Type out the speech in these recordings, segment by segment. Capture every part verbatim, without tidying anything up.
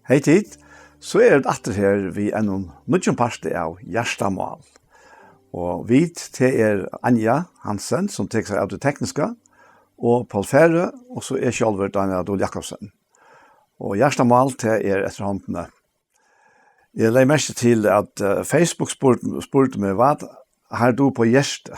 Hey tit, so eru vit aftur her við einum nýggjum parti av Hjartamál. Og vit, tað er Anja Hansen, sum tekur sær av tí tekniska, og Poul Færø, og so eg sjálvur, Dánjal Dúhl Jakobsen. Og Hjartamál, tað er eftirhondini. Eg legði merki til, at, eh, Facebook spurdi, spurdi meg, "Hvat hevur tú á hjarta?"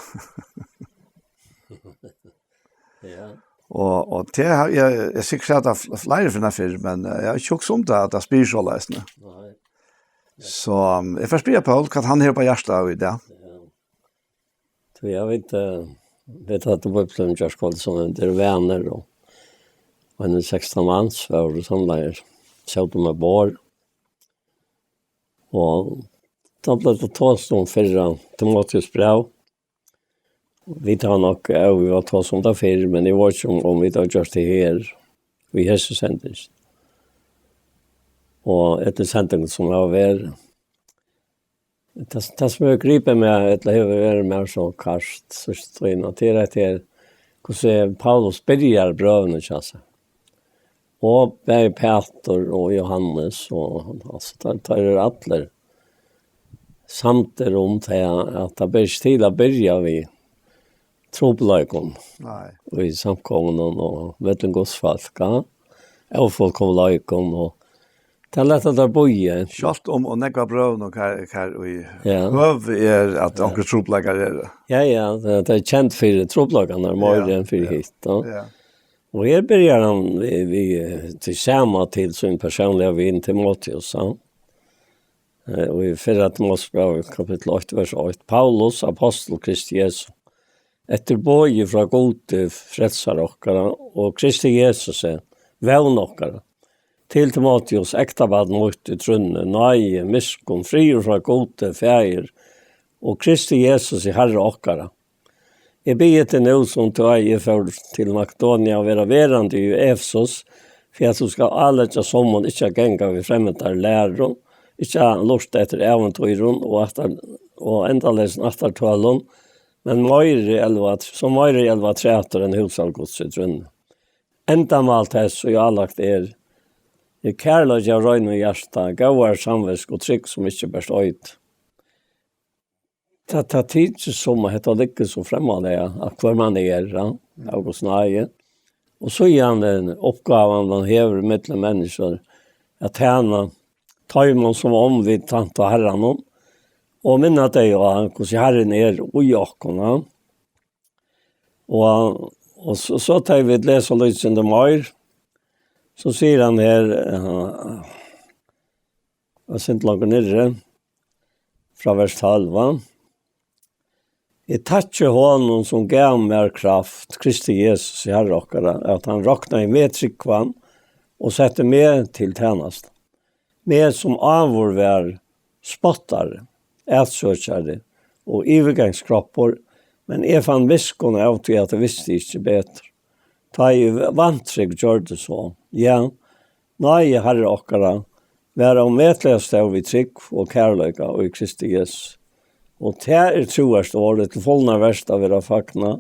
Ja. Og, og tað havi eg, eg havi sikkurt sæð tað fl-, fleiri ferðir fyrr, men, eh, eg havi ikki hugsað um tað, at tað spyr soleiðis, nei. Nei. So, um, eg fari at spyrja Poul, hvat hann hevur á hjarta í dag. Ja. So eg veit, eh, veit at Bíblian í gjárkvøldið, sum er venur, og, og ein sekstan mans, var det sånn der, sótu við borð. Og tá bleiv tað tosað um fyrra Timoteus bræv. Vit hava nokk, ja, vit hava tosað um tað fyrr, men eg veit ikki um, um vit hava gjørt tað her, í hesi sending. Og eftir sending sum hava verið. Tað, tað sum hevur gripið meg, ella hevur verið mær so kært, so stóð eg, tað er at her, hvussu Paulus byrjar brøvini hjá sær. Og bæði Pætur og Jóhannes, og, altso, teir, teir eru allir samdir um tað, at tað ber ikki til at byrja við trupulleikum Nei. í samkomum og millum Guds fólk, ja. Ófullkomleikum, og tað er lætt at tað bíða. Sjálvt um, og nógv av brøvunum, hvar, hvar í Ja. høvi er, at Ja. onkur trupulleikar eru. Ja, ja, tað, tað er kent fyri trupulleikarnar, meira Ja. enn fyri Ja. hitt, ja. Ja. Og her byrjar hann við, við, eh, tí sama til sín persónliga vin Timoteus, ja. Eh, og í fyrra Timoteus bræv, kapittul eitt, vers eitt. Paulus, apostul Kristi Jesu, eftir boði frá Gudi, frelsara okkara, og Kristi Jesusi, vón okkara, til Timoteus, ektabarn mítt í trúnni, náði, miskunn, friður frá Gudi, Faðir, og Kristi Jesusi, Harra okkara. Eg biði teg nú, sum tá eg fór til Makedonia, at vera verandi í Efesus, fyri at tú skal áleggja summum ikki at ganga við fremmandari læru, ikki at lurta eftir ævintýrum og aftur, og endaleysum afturtølum, men meiri elva, sum meiri elva trætur enn húsar Guds í trúnni. Endamál tess, og álagt er, er kærleiki av reinum hjarta, góðari samvitsku og trúgv, sum ikki berst eit. Tað, tað tykist sum at hetta liggur so fremmandliga, at hvør mann er, ja, av Guds náði. Og síðani uppgávan, mann hevur millum menniskjur, at tæna teimum, sum um vit tæntu Harranum, og minna tey á, hvussu Harrin er í okkum, ja. Og, og so, so tá vit lesa lítið meir, so sigur hann her, eh, og sint langt niðri, frá vers tólv, va? Eg takki honum, sum gav mær kraft, Kristi Jesusi, Harra okkara, at hann roknaði meg trúgvan og setti meg til tænasta. Meg, sum áður var spottari, atsøkjari og yvirgangskroppur, men eg fann miskunn av tí, at eg visti ikki betur. Tá eg vantrúgv gjørdi so. Ja, náði Harra okkara var ómetaliga stór við trúgv og kærleika í Kristi Jesusi. Og tað er trúarsorðið til fulnar vert at vera fagnað,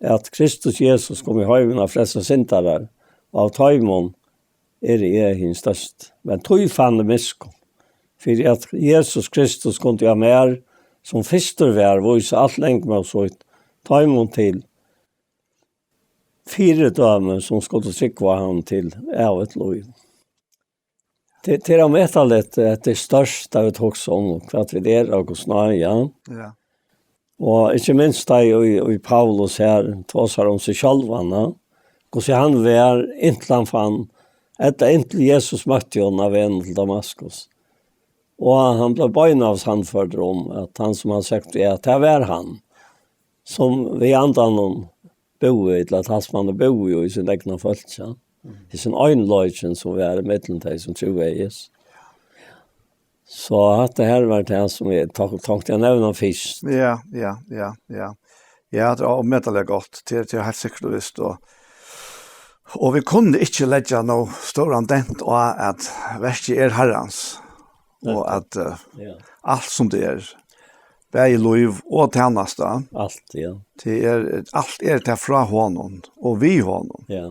at Kristus Jesus kom í heimin at frelsa syndarar, og av teimum eri eg hin størsti. Men tí fann eg miskunn, fyri at Jesus Kristus kundi av mær, sum fyrstur var, vísa alt langmóð sítt teimum til fyridømi, sum skuldu trúgva á hann til ævigt lív. Tað, tað er ómetaligt, tað er stórt, tá vit hugsa um, hvat vit eru av Guds náði, ja. Ja. Og ikki minst tá í, í Paulus her tosar um seg sjálvan, ja. Hvussu hann var, inntil hann fann, ella inntil Jesus møtti honum á vegnum til Damaskus. Og hann bleiv beinanvegin sannførdur um, at hann, sum hann segði, ja, tað var hann, sum við andanum búði, ella at hann, sum hann búði í sín egna fólki, ja. Mm. Í sín einleikin, sum var millum tey, sum trúðu á Jesus. So hatta her var tað, sum eg tók, tók at nevna fyrst. Ja, ja, ja, ja. Ja, tað er ómetaliga gott. Tað er, tað er heilt sikkurt og vist. Og, og vit kunnu ikki leggja nóg stóran dent á, at verkið er Harrans. Og Nettupp. At, eh, Ja. alt sum tað er, bæði lív og tænasta, Alt, ja. tað er, alt er tað frá honum og við honum. Ja.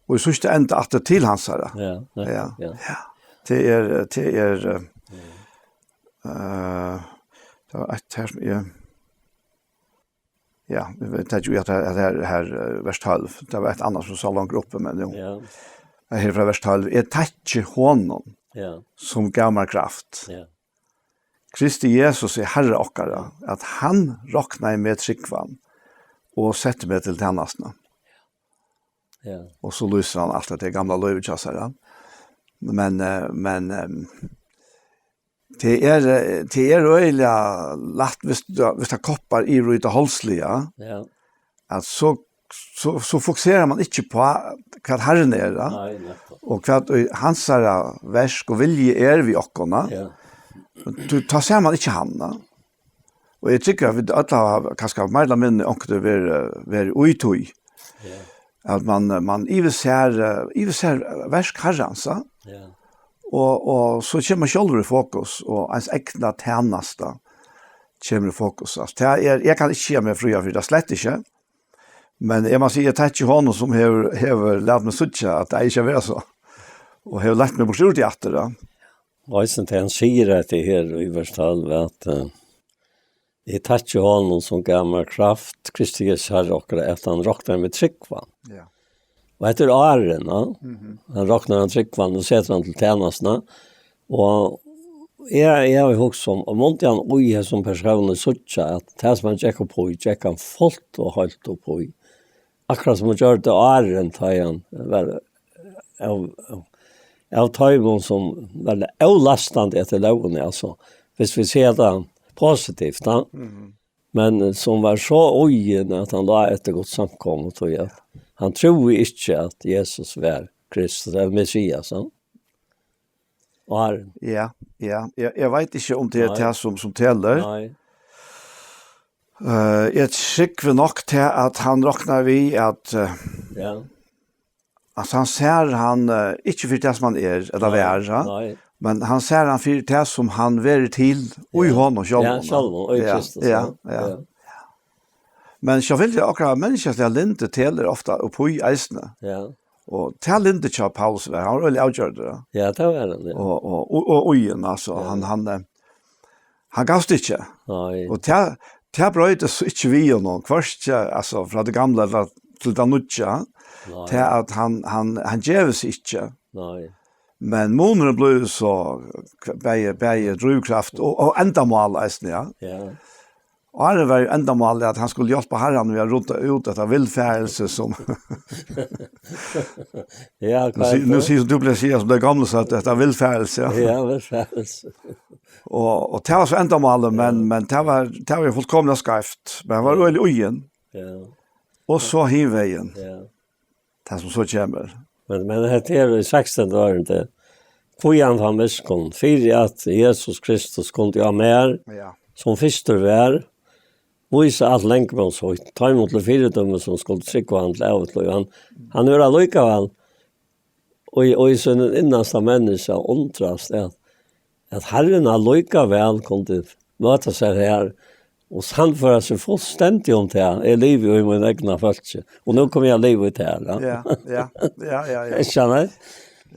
Og í síðsta enda aftur til hansara. Ja, nettupp, Ja. ja. Ja. Tað er, tað er, eh, eh, tað var eitt her sum eg, ja, vit taka jú at her, at her, her, eh, vers tólv. Tað var eitt annað sum sá langt uppi, men jú. Ja. Her frá vers tólv: "Eg takki honum, ja, sum gav mær kraft." Ja. Kristi Jesus er Harra okkara, at hann roknaði meg trúgvan og setti meg til tænastuna. Ja. Og so lýsir hann alt det gamla lívið hjá sær, ja. Men, eh, men, eh, tað er, eh, tað er øgiliga lætt, hvis du, hvis tað koppar í rúta hálsliga, ja, at so, so, so fokuserar man ikki på hvat Harrin er, ja. Nei, nettopp. Og hvat í hansara verk og vilji er við okkum, ja. Ja. Tú, tá sær man ikki hann, ja. Og eg trúgvi, at vit øll hava kanska meir ella minni onkuntíð verið, verið í tí. Ja. At man, man yvirsær, eh, yvirsær verk Harrans, ja. Ja. Og, og so kemur man sjálvur í fokus, og ens egna tænasta kemur í fokus. Altso, tað er, eg kann ikki siga meg fría fyri tað, slett ikki. Men eg má siga, eg takki honum sum hevur, hevur latið meg síggja, at tað ikki er verið so. Og hevur lagt meg burtur úr tí aftur, ja. Og eisini tað hann sigur, at tað her í vers tólv, at, eh, "Eg takki honum, sum gav mær kraft, Kristi Jesu Harra okkara, at hann roknar meg trúgvan." Ja. Og hetta er áðrenn, ja. Mhm. Hann roknar hann trúgvan og setir hann til tænastuna. Og eg, eg havi hugsað um, um mundi hann í hesum persóni síggja, at tað sum hann gekk upp í, gekk hann fult og heilt upp í. Akkurát sum hann gjørdi áðrenn, tá hann var av, av, av teimum, sum var avlastandi eftir lógini, altso, hvis vit siga tað positivt, tá. Mhm. Men, eh, sum var so íðin, at hann lá eftir Guds samkomu, tí at hann trúði ikki, at Jesus var Kristus, ella Messias, ja. Áðrenn. Ja, ja. Eg, eg veit ikki, um tað er, nei, tað sum, sum telur. Nei. Eh, eg trúgvi nokk til, at hann roknar við, at, eh, ja, at hann sær hann, eh, ikki fyri tað, sum hann er, ella, nei, var, ja? Nei. Men hann sær hann fyri tað, sum hann verður til í, ja, honum sjálvum, ja, sjálvum, í, ja, Kristus, ja, ja, ja. Ja. Men sjálvt okkara menniskjaliga lyndi telur ofta upp í eisini. Ja. Og tað lyndi hjá Paulus var, hann var øgiliga avgjørdur, ja. Ja, tað var hann, ja. Og, og, og, og íðin, altso, ja, hann, hann, eh, hann gavst ikki. Nei. Og tað, tað broytist so ikki við honum, hvørki, altso, frá tí gamla ella til tað nýggja. Nei. Tað at hann, hann, hann gevur seg ikki. Nei. Men munurin blívur so bæði, bæði drívkraft og, og endamál eisini, ja. Ja. Og her var jo endamálið, at hann skuldi hjálpa Harran við at rudda út hetta villfarelse sum, ja, nú si-, nú sigur, sum tú pleier at siga, sum tey gomlu søgdu, hetta villfarelse, ja. Ja, villfarelse. Og, og tað var so endamálið, men, ja, men tað var, tað var jo fullkomiliga skeivt. Men hann var, ja, øgiliga íðin. Ja. Og so hin vegin. Ja. Tað sum so kemur. Men, men hetta er í sekstandu ørindi. Hví hann fann miskunn, fyri at Jesus Kristus kundi á mær, ja, sum fyrstur var, vísa alt langmót sítt, teimum til fyridømi, sum skuldu trúgva hann til ævigt lív. Hann, hann hevur allíkavæl, og í, og í sínum innasta menniskja undrast, at, at Harrin allíkavæl kundi møta sær her og sannføra seg fullstendig um tað. Eg livi í mínum egna fólki, og nú komi eg at liva í tær, ja. Ja, ja, ja, ja, ja. Skilur?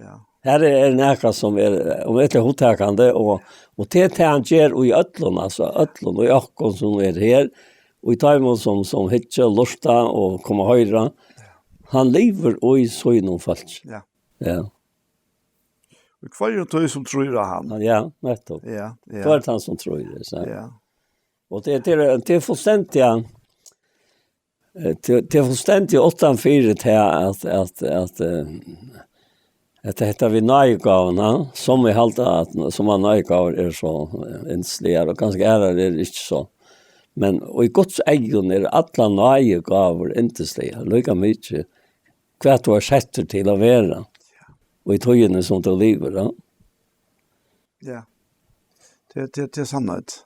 Ja. Her er, er nakað sum er, um, ikki hugtakandi, og, og tað er tað hann ger í øllum, altso, øllum, í okkum sum er her, og í teimum sum, sum hyggja, lurta og koma at hoyra. Hann livir í sínum fólki. Ja. Ja. Í hvørjum tí sum trýr á hann. Ja, nettopp. Ja, ja. Hvør tann sum trýr, so. Ja. Og tað, tað er, tað er fullstendig, ja. Eh, tað, tað er fullstendig uttanfyri tað at, at, at, eh, at hetta við náðigávuna, sum vit halda at, sum at náðigávur eru so, eh, yndisligar, og kanska aðrar eru ikki so. Men í Guds eygum eru allar náðigávur yndisligar, líka mikið hvat tú ert settur til at vera, og í tíðini sum tú livir, ja. Ja. Tað, tað, tað er sannheit.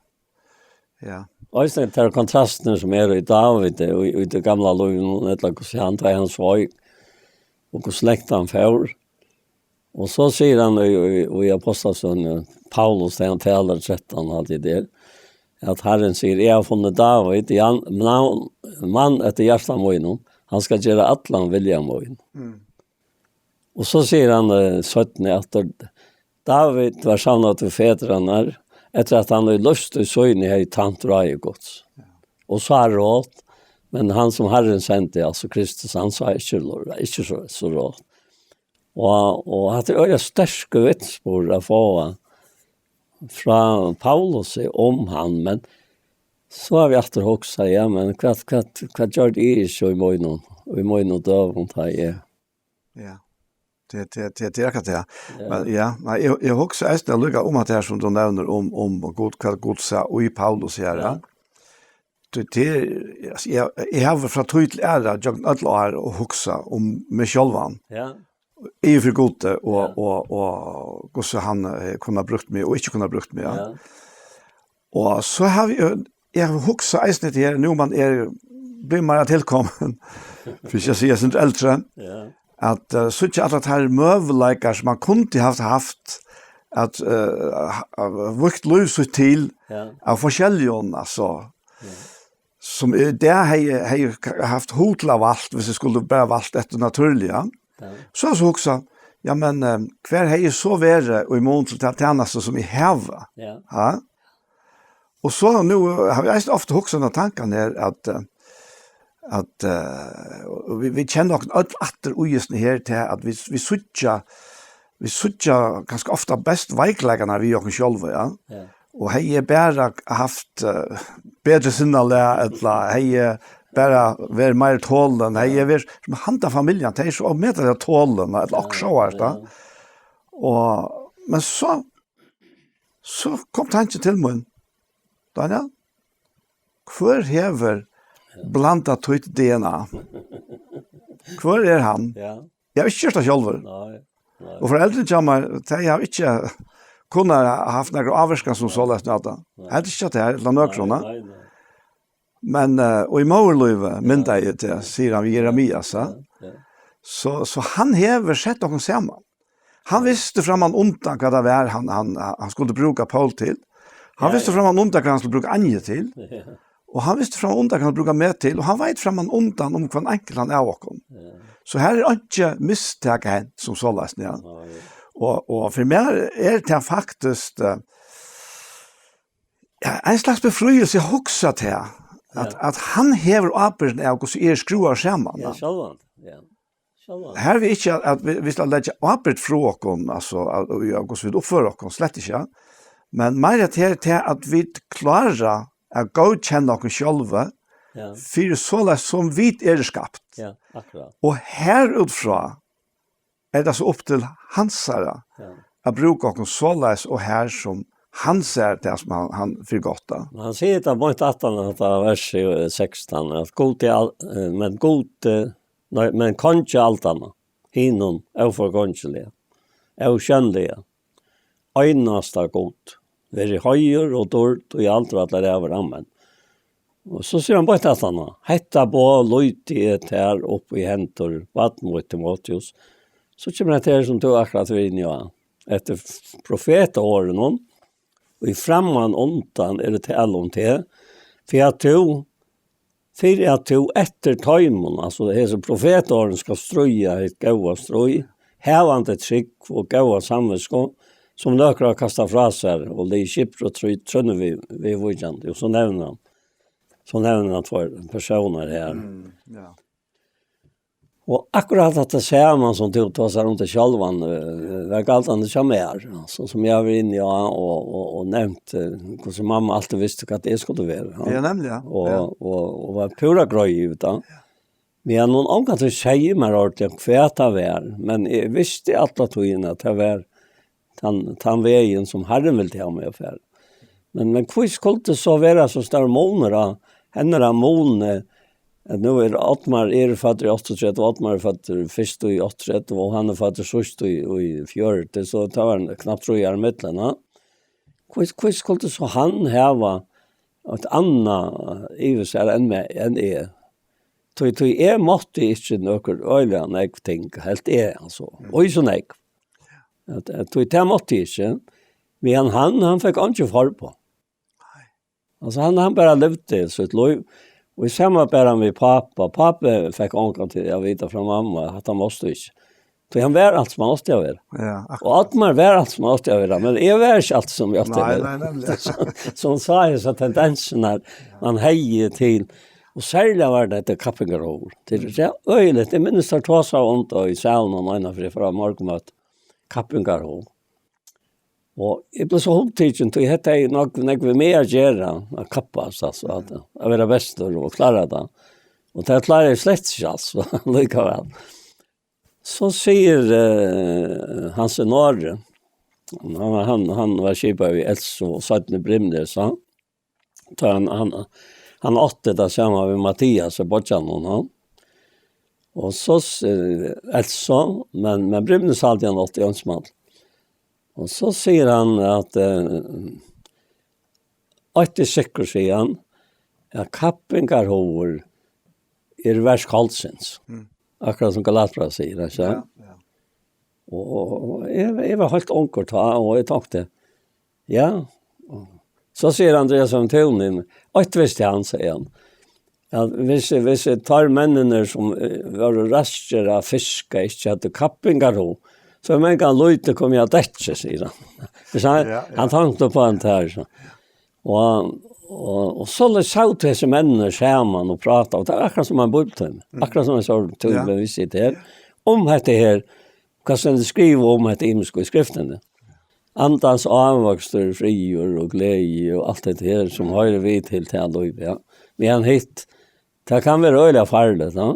Ja. Og eisini tær kontrastirnar sum eru í Dávid, í, í tí gamla lívinum, ella hvussu hann, tá hann sveik, og hvussu langt hann fór. Og so sigur hann í, í, í Ápostlasøguni, Paulus, tá hann talar trettan, alt tað har, at Harrin sigur: "Eg havi funnið Dávid, ja, mann, mann eftir hjarta mínum, hann skal gera allan vilja mín." Mm. Og so sigur hann, eh, seinni, at tað, David var savnaður til fedrarnar, eftir at hann í lívstíð síni hevði tænt ráði Guds. Og sá ráð, men hann sum Harrin sendi, altso Kristus, hann sá ikki, ikki so, so ráð. Og, og hatta er øgiliga sterkur vitnisburður at fáa frá Paulusi um hann, men so havi eg aftur hugsað, ja, men hvat, hvat, hvat gjørdi eg ikki í mínum, í mínum døgum, tá eg Ja. Det, det, det, det er akkurat det. Ja. Men, ja, nei, jeg, jeg husker eisen jeg lukker om at det her som du nevner om, om Gud, hva Gud sa, og i Paulus her, ja. Det, det, altså, jeg, jeg har fra tid til ære, jeg har ødel og husker om meg selv, han. Ja. Jeg er for god, og, og, og hvordan han eh, kunne ha brukt meg, og ikke kunne ha brukt meg, ja. Ja. Og så har vi jo, jeg har hukset eisen etter her, nå man er, blir mer tilkommen, hvis jeg sier sin eldre, Ja. at uh, så ikke at det her møvelikar som man kunne haft haft, at uh, ha- vikt liv så til Ja. av forskjellige, altså, som er, det har jeg, har jeg haft hod til å ha valgt, hvis jeg skulle bare valgt etter naturlig, ja. Ja. Så har jeg så hukset, ja, men uh, hver har jeg så vært i mån til den tjeneste som jeg har? Ja. Ja. Og så nå har vi eisen ofte hukset denne tanken her, at, eh, at eh, og vi, vi kjenner nok alt atter ugjøsene her til at vi, vi sutja, vi sutja ganske ofte best veikleikene vi gjør oss selv, ja. Ja. Og har jeg bare haft uh, bedre sinnelag, eller har jeg bare vært mer tålen, har jeg vært som han der familien, det er så med det tålen, eller også så er det. Og, men så, så kom tanken til meg, Daniel, hvør hever blandat tøyt D N A? Hvør er han? Ja. Jeg har ikke gjort det selv. Nei. Nei. Og foreldrene til meg, de har ikke kunnet ha haft noen avvirkning som så lest noe av det. Jeg har ikke hatt det her, eller noe sånt. Nei, nei. Men uh, og i Maurløyve, men det er det, sier han, vi Jeremias, ja. Ja. Så, så han hever sett noen sammen. Han visste fram han undan hva det var han, han, han skulle bruke Paul til. Han Ja, visste ja. fram han undan hva han skulle bruke Anje til. Ja. Og han visste fram han undan hva han skulle bruke meg til. Og han vet fram han undan om hva en enkelt han er åkken. Ja. Så her er ikke mistak hent som så lest, ja. Nei. Og, og for meg er det faktisk uh, ja, en slags befrielse jeg husker til at, at han hever åperen av hvordan jeg skruer sammen. Ja, Da. Sjálvandi. Ja. Sjálvandi. Her vil ikke at, at vi, vi skal legge åpert fra okken, altså, at, og, ja, hvordan vi oppfører okken, slett ikke. Ja. Men mer at her til at vi klarer å godkjenne okken sjølve, Ja. for såleis som vi er skapt. Ja, akkurat. Og her ut fra er det så opp til hans herre Ja. å bruke okken såleis og her som han ser det som han, han for godt da. Men hann sigur tað beint aftan á hetta vers sekstan, at Gud er al-, eh, men Gud, eh, nei, men kongi aldanna, hinum óforgongiliga, ósjónliga, einasta Gud, veri heiður og dýrd í aldur allar ævir. Amen. Og so sigur hann beint aftan á, hetta boð lýti eg tær upp í hendur, barn mítt Timoteus. So kemur hetta her sum tú akkurát var inni á. Eftir profetaorðunum, og í framman undan er tað tala um teg, fyri at tú, fyri at tú eftir teimum, altso hesi profetaorðini, skal stríða hitt góða stríð, havandi trúgv og góða samvitsku, sum nøkur hava kastað frá sær og ligið skipt og trý-, trúnni við, viðvíkjandi. Og so nevnir hann, so nevnir hann tveir persónar her. Mm, ja. Og akkurát hatta sama sum tú tosar um teg sjálvan, eh, var galdandi hjá mær, altso, sum eg havi inni á og, og, og nevnt, eh, hvussu mamma altíð visti hvat eg skuldi vera, ja. Ja, nemlig, ja. Og, Ja. og, og var púra greið yvir tað. Men hon ongantíð segði mær ordiliga hvat tað var, men eg visti alla tíðina at tað var tann, tann vegin sum Harrin vildi hava meg at fara. Men, men hví skuldi so vera so stórur munur á, hennara muni, at nú er Oddmar er føddur í áttaogtretivu, Oddmar er føddur fyrst í áttaogtretivu, og hann er føddur síðst í, í fjøruti, so tað var knappt trý ár millum, ha? Hví, hví skuldi so hann hava eitt annað yvir sær enn meg, enn eg? Tí, tí eg mátti ikki nøkur øgiliga nógv ting, helt eg, altso. Og so nógv. At, at, tí tað mátti eg ikki. Men hann, hann fekk einki forboð. Altso, hann, hann bara livdi sítt lív. Og í sama bar hann við pápa. Pápi fekk ongantíð at vita frá mamma, at hann mátti ikki. Tí hann var alt sum hann átti at vera. Ja, akkurát. Og Oddmar var alt sum hann átti at vera, men eg var ikki alt sum eg átti at vera. Nei, nei, nemliga. So hann sá hesa tendensin her, hann hevði til, og serliga var tað hetta kappingarhugin. Tað er, ja, øgiliga, eg minnist tær tosaðu um tað í salinum eina ferð frá morgunmøti, kappingarhugin. Og eg bleiv so hugtikin, tí hetta er nokk, nokk við meg at gera, at kappast, altso, at, at vera bestur og klára tað. Og tað kláraði eg slett ikki, altso, líkavæl. So sigur, eh, Hans í Noregi, hann, hann, hann var skipaður við Elsu og seinni Brimnes, ja. Tá hann, hann, hann átti tað saman við Mathias og beiggjanum, ja. Og so s-, eh, Elsu, men, men Brimnes haldi hann átti eins mann. Og so sigur hann at, eh, eitt er sikkurt, sigur hann, at kappingarhugur er verk holdsins. Mm. Akkurát sum Galatra sigur, ikki sant? Ja, ja. Og, og, og eg, eg var heilt ungur tá, og eg tenkte, ja. So sigur Andreas um túnin, eitt visti hann, sigur hann, at hvis, hvis teir menninir sum, eh, vóru raskir at fiska, ikki høvdu kappingarhug, so var mangan lítið komið á dekkið, sigur hann. Hvis hann, ja, ja. Hann tenkti upp á hann her, so. Og, og, og so sótu hesir menninir saman og prátaðu, og tað er akkurát sum ein bíbliutími, mm, akkurát sum ein sånn tími, ja, við sitt her, um hetta her, hvat sum tey skriva um hetta ymisku í skriftini. Andans ávøkstur, friður og gleði og alt hetta her, sum hoyrir við til tað lívið, ja. Men hitt, tað kann vera øgiliga farligt, ja.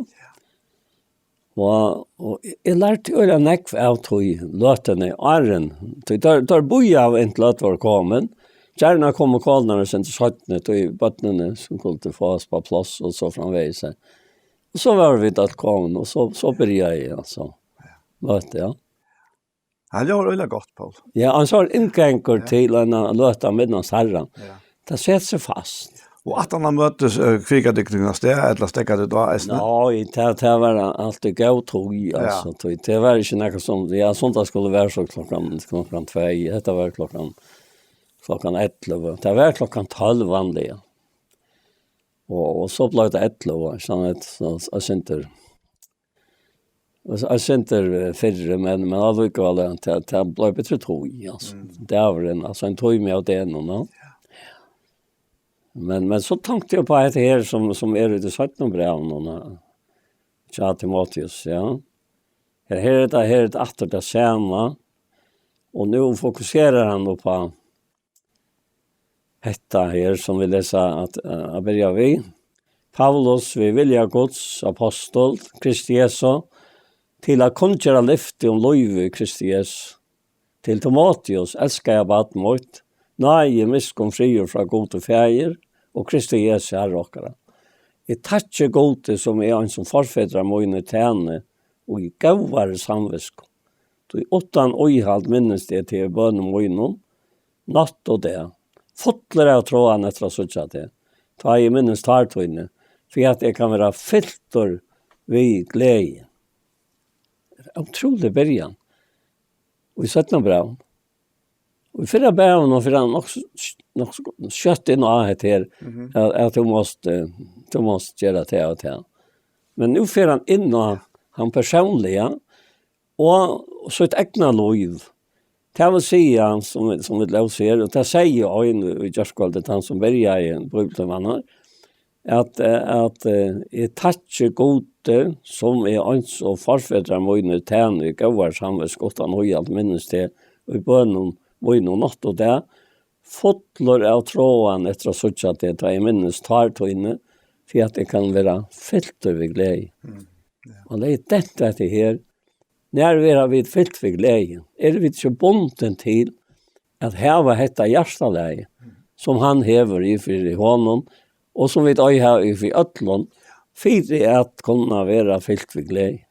Og, og eg lærdi øgiliga nógv av tí løtuni, áðrenn, tí teir, teir bíðaðu inntil løt var komin. Gjarna komu konurnar eitt sindur seinni, tí børnini skuldu fáast á pláss og so framvegis. Og so vóru vit øll komin, og so, so byrjaði eg, altso, møtið, ja. Ja, tað var øgiliga gott, Poul. Ja, ein sånn inngangur, ja, til eina løtu at minnast Harran. Ja. Tað setir seg fast. Og at hann møtti, eh, kvikadykningin av stað, ella steðgaði tað eisini? Nei, tað, tað var altíð góð tíð, ja, altso, tí tað var ikki nakað sum, ja, sunnudag skuldi vera so klokkan, klokkan tvey, hetta var klokkan, klokkan ellivu. Tað var klokkan tólv vanliga. Og, og so bleiv tað ellivu, ikki sant, so, so, eitt sindur. Og so, eitt sindur, eh, fyrr, men, men allíkavæl, eh, tað, tað bleiv betri tíð, altso. Mm. Dagurin, altso, ein tími av degnum, no? Ja. Men, men so tenkti eg upp á hetta her, sum, sum er í tí seinna brævinum, no, eh, hjá Timoteus, ja. Her, her er tað, her er tað aftur tað sama, og nú fokuserar hann upp á hetta her, sum vit lesa at, eh, at byrja við. Paulus, við vilja Guds, apostul, Kristi Jesu, til at kunngera lyfti um lívið í Kristi Jesu. Til Timoteus, elskaða barn mítt, náði, miskunn, friður frá Gudi Faðir og Kristi Jesu Harra okkara. Eg takki Gudi, sum eg eins og forfedrar mínir tæni, og í góðari samvitsku. Tí uttan íhald minnist eg teg í bønum mínum, nátt og dag, fullur av tráan eftir at síggja teg, tá eg minnist tár tíni, fyri at eg kann vera fyltur við gleði. Ótrúlig byrjan. Og í seinna brævinum. Og í fyrra brævinum, og fyrra nokk so, nokk so skjótt inn á hetta her, mhm, at, at tú mást, eh, tú mást gera tað og tað. Men nú fer hann inn á hann persónliga, og sítt egna lív. Tað vil siga, sum, sum vit lósu her, og tað segði ein í gjárkvøldið, hann sum byrjaði bíbliutíman, at, eh, at, eh, eg takki Gudi, sum eg eins og forfedrar mínir tæni í góðari samvitsku, uttan íhald minnist teg í bønum mínum nátt og dag, fullur av tráan eftir at síggja teg, tá eg minnist tár tíni, fyri at eg kann vera fyltur við gleði. Mm, ja. Og tað er dent hetta her, nær verða vit fylt við gleði? Eru vit ikki bundin til at hava hetta hjartalagið, sum hann hevur yvir fyri honum, og sum vit eigi hava yvir fyri øllum, fyri at kunna vera fylt við gleði?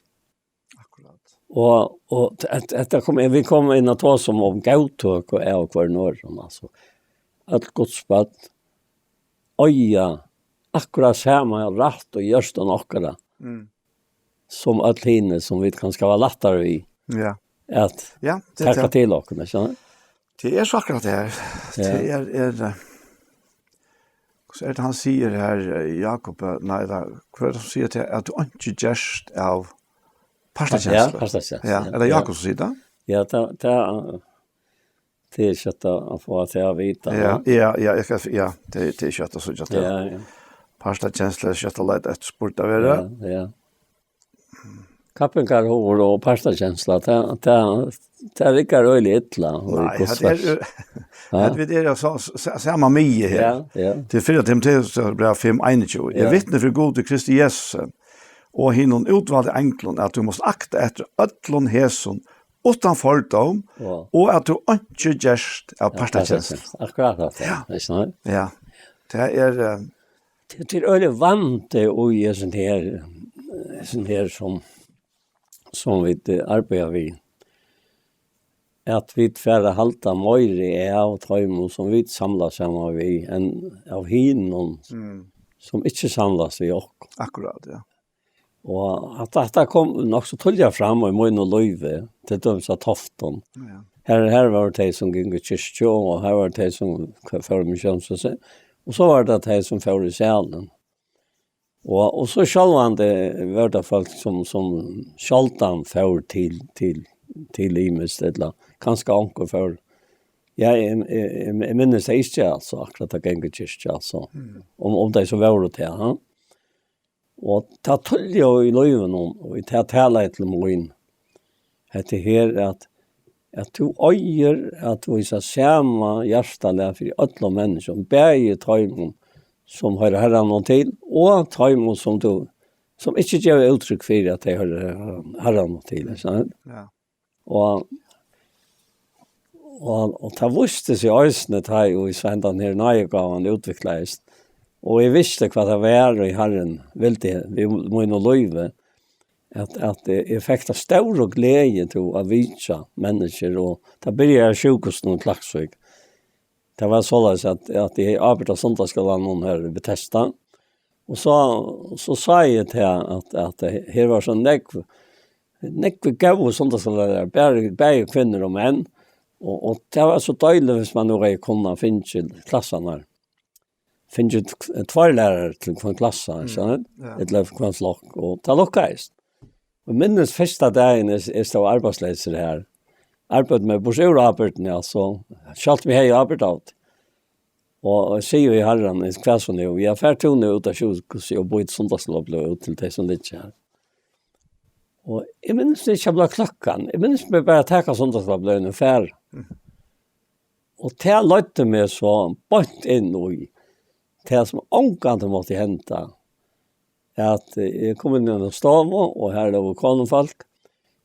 Akkurát. Og, og at, at tað kom, vit koma inn á tað sum um góðtøku av hvørjum øðrum, altso. Øll Guds børn eiga akkurát sama rætt í hjørtum okkara, mm, sum øll hini, sum vit kanska hava lættari við, ja, at, ja, tað er taka tað til okkum, ikki sant? Tað er so akkurát tað her. Ja. Tað er, er, eh, hvussu er tað hann sigur her, eh, Jakob, eh, nei, tað, hvat er tað hann sigur til, at tú einki gerst av Partakensla. Ja, partakensla, ja. Er tað Jakob sum sigur tað? Ja, tað, tað, tað er skjótt at fáa tað at vita, ja. Ja, ja, eg skal, ja, tað, tað er skjótt at síggja tað. Ja, ja. Partakensla er skjótt at leita eftir spurt at vera. Ja, ja. Kappingarhugur og partakensla, tað, tað, tað riggar øgiliga illa. Nei, hetta er, ja, hetta vit eru so, s-, sama miði her. Ja, ja. Til fyrra Timoteus bræv fimm einogtjúgu. Ja. Eg vitni fyri Gud og Kristi Jesusi og hinum útvaldu englum, at tú mást akta eftir øllum hesum uttan fordóm, ja, og at tú einki gerst av, ja, partakenslu. Akkurát hatta. Ja. Veist du? Ja. Tað er, eh, tað, tað er øgiliga vandi í hesum her, hesum her sum, sum vit, eh, arbeiða við. At vit fara at halda meiri av teimum, sum vit samla saman við, enn av hinum, mm, sum ikki samlast við okkum. Akkurát, ja. Og at hatta kom nokk so tíðliga fram í mínum lívi, til dømis á Toftum. Ja. Her, her var tey, sum gingu í kirkju, og her var tey, sum k-, fóru í missiónshúsið. Og so var tað tey, sum fóru í salin. Og, og so sjálvandi var tað fólk, sum, sum sjáldan fóru til, til, til ymiskt, ella kanska onkur fór. Ja, eg, eg, eg, eg minnist tað ikki, altso, akkurát at ganga í kirkju, altso. Mm. Um, um tey so vóru til, ha? Og tað tíðliga í lívinum, og tað talaði til mín, hetta her at, at tú eigur at vísa sama hjartalag fyri øllum menniskjum, bæði teimum, sum hoyra Harranum til, og teimum, sum tú, sum ikki geva úttrykk fyri, at tey hoyra Harranum til, ikki sant? Ja. Og, og, og tað vísti seg eisini, tá ið so hendan her náðigávan útviklaðist. Og eg visti, hvat tað var, og Harrin vildi við mínum lívi, at, at eg, eg fekk ta stóru gleði til at vitja menniskju, og tað byrjaði á sjúkrahúsinum í Klaksvík. Tað var soleiðis, at, at eg hevði ábyrgd av sunnudagsskúlanum her í Betesda. Og so, so sá eg til, at, at her var so nógv, nógv góðir sunnudagsskúlalærarar, bæði, bæði kvinnur og menn. Og, og tað var so deiligt, hvis man nú hevði kunnað fingið klassarnar. Fingið t-, tveir lærarar til hvønn klassa, mm, skjønner du? Ja. Ella hvønn flokk, og tað lukkaðist. Og minnist fyrsta dagin, eg, eg stóð arbeiðsleysur her. Arbeiddi meg burtur úr ábyrgdini, altso. Sjálvt um eg hevði ábyrgd av tí. Og, og sigi við Harran, hvat so nú? Ja, far tú nú út á sjúkrahúsið og být sunnudagsskúlabløð út til tey, sum liggja her. Og eg minnist ikki, at blíva klokkan. Eg minnist meg bara at taka sunnudagsskúlabløðini og fara. Mhm. Og tað leiddi meg so beint inn í tað, sum ongantíð mátti henda, at, eh, eg kom inn í eina stovu, og har lógu konufólk,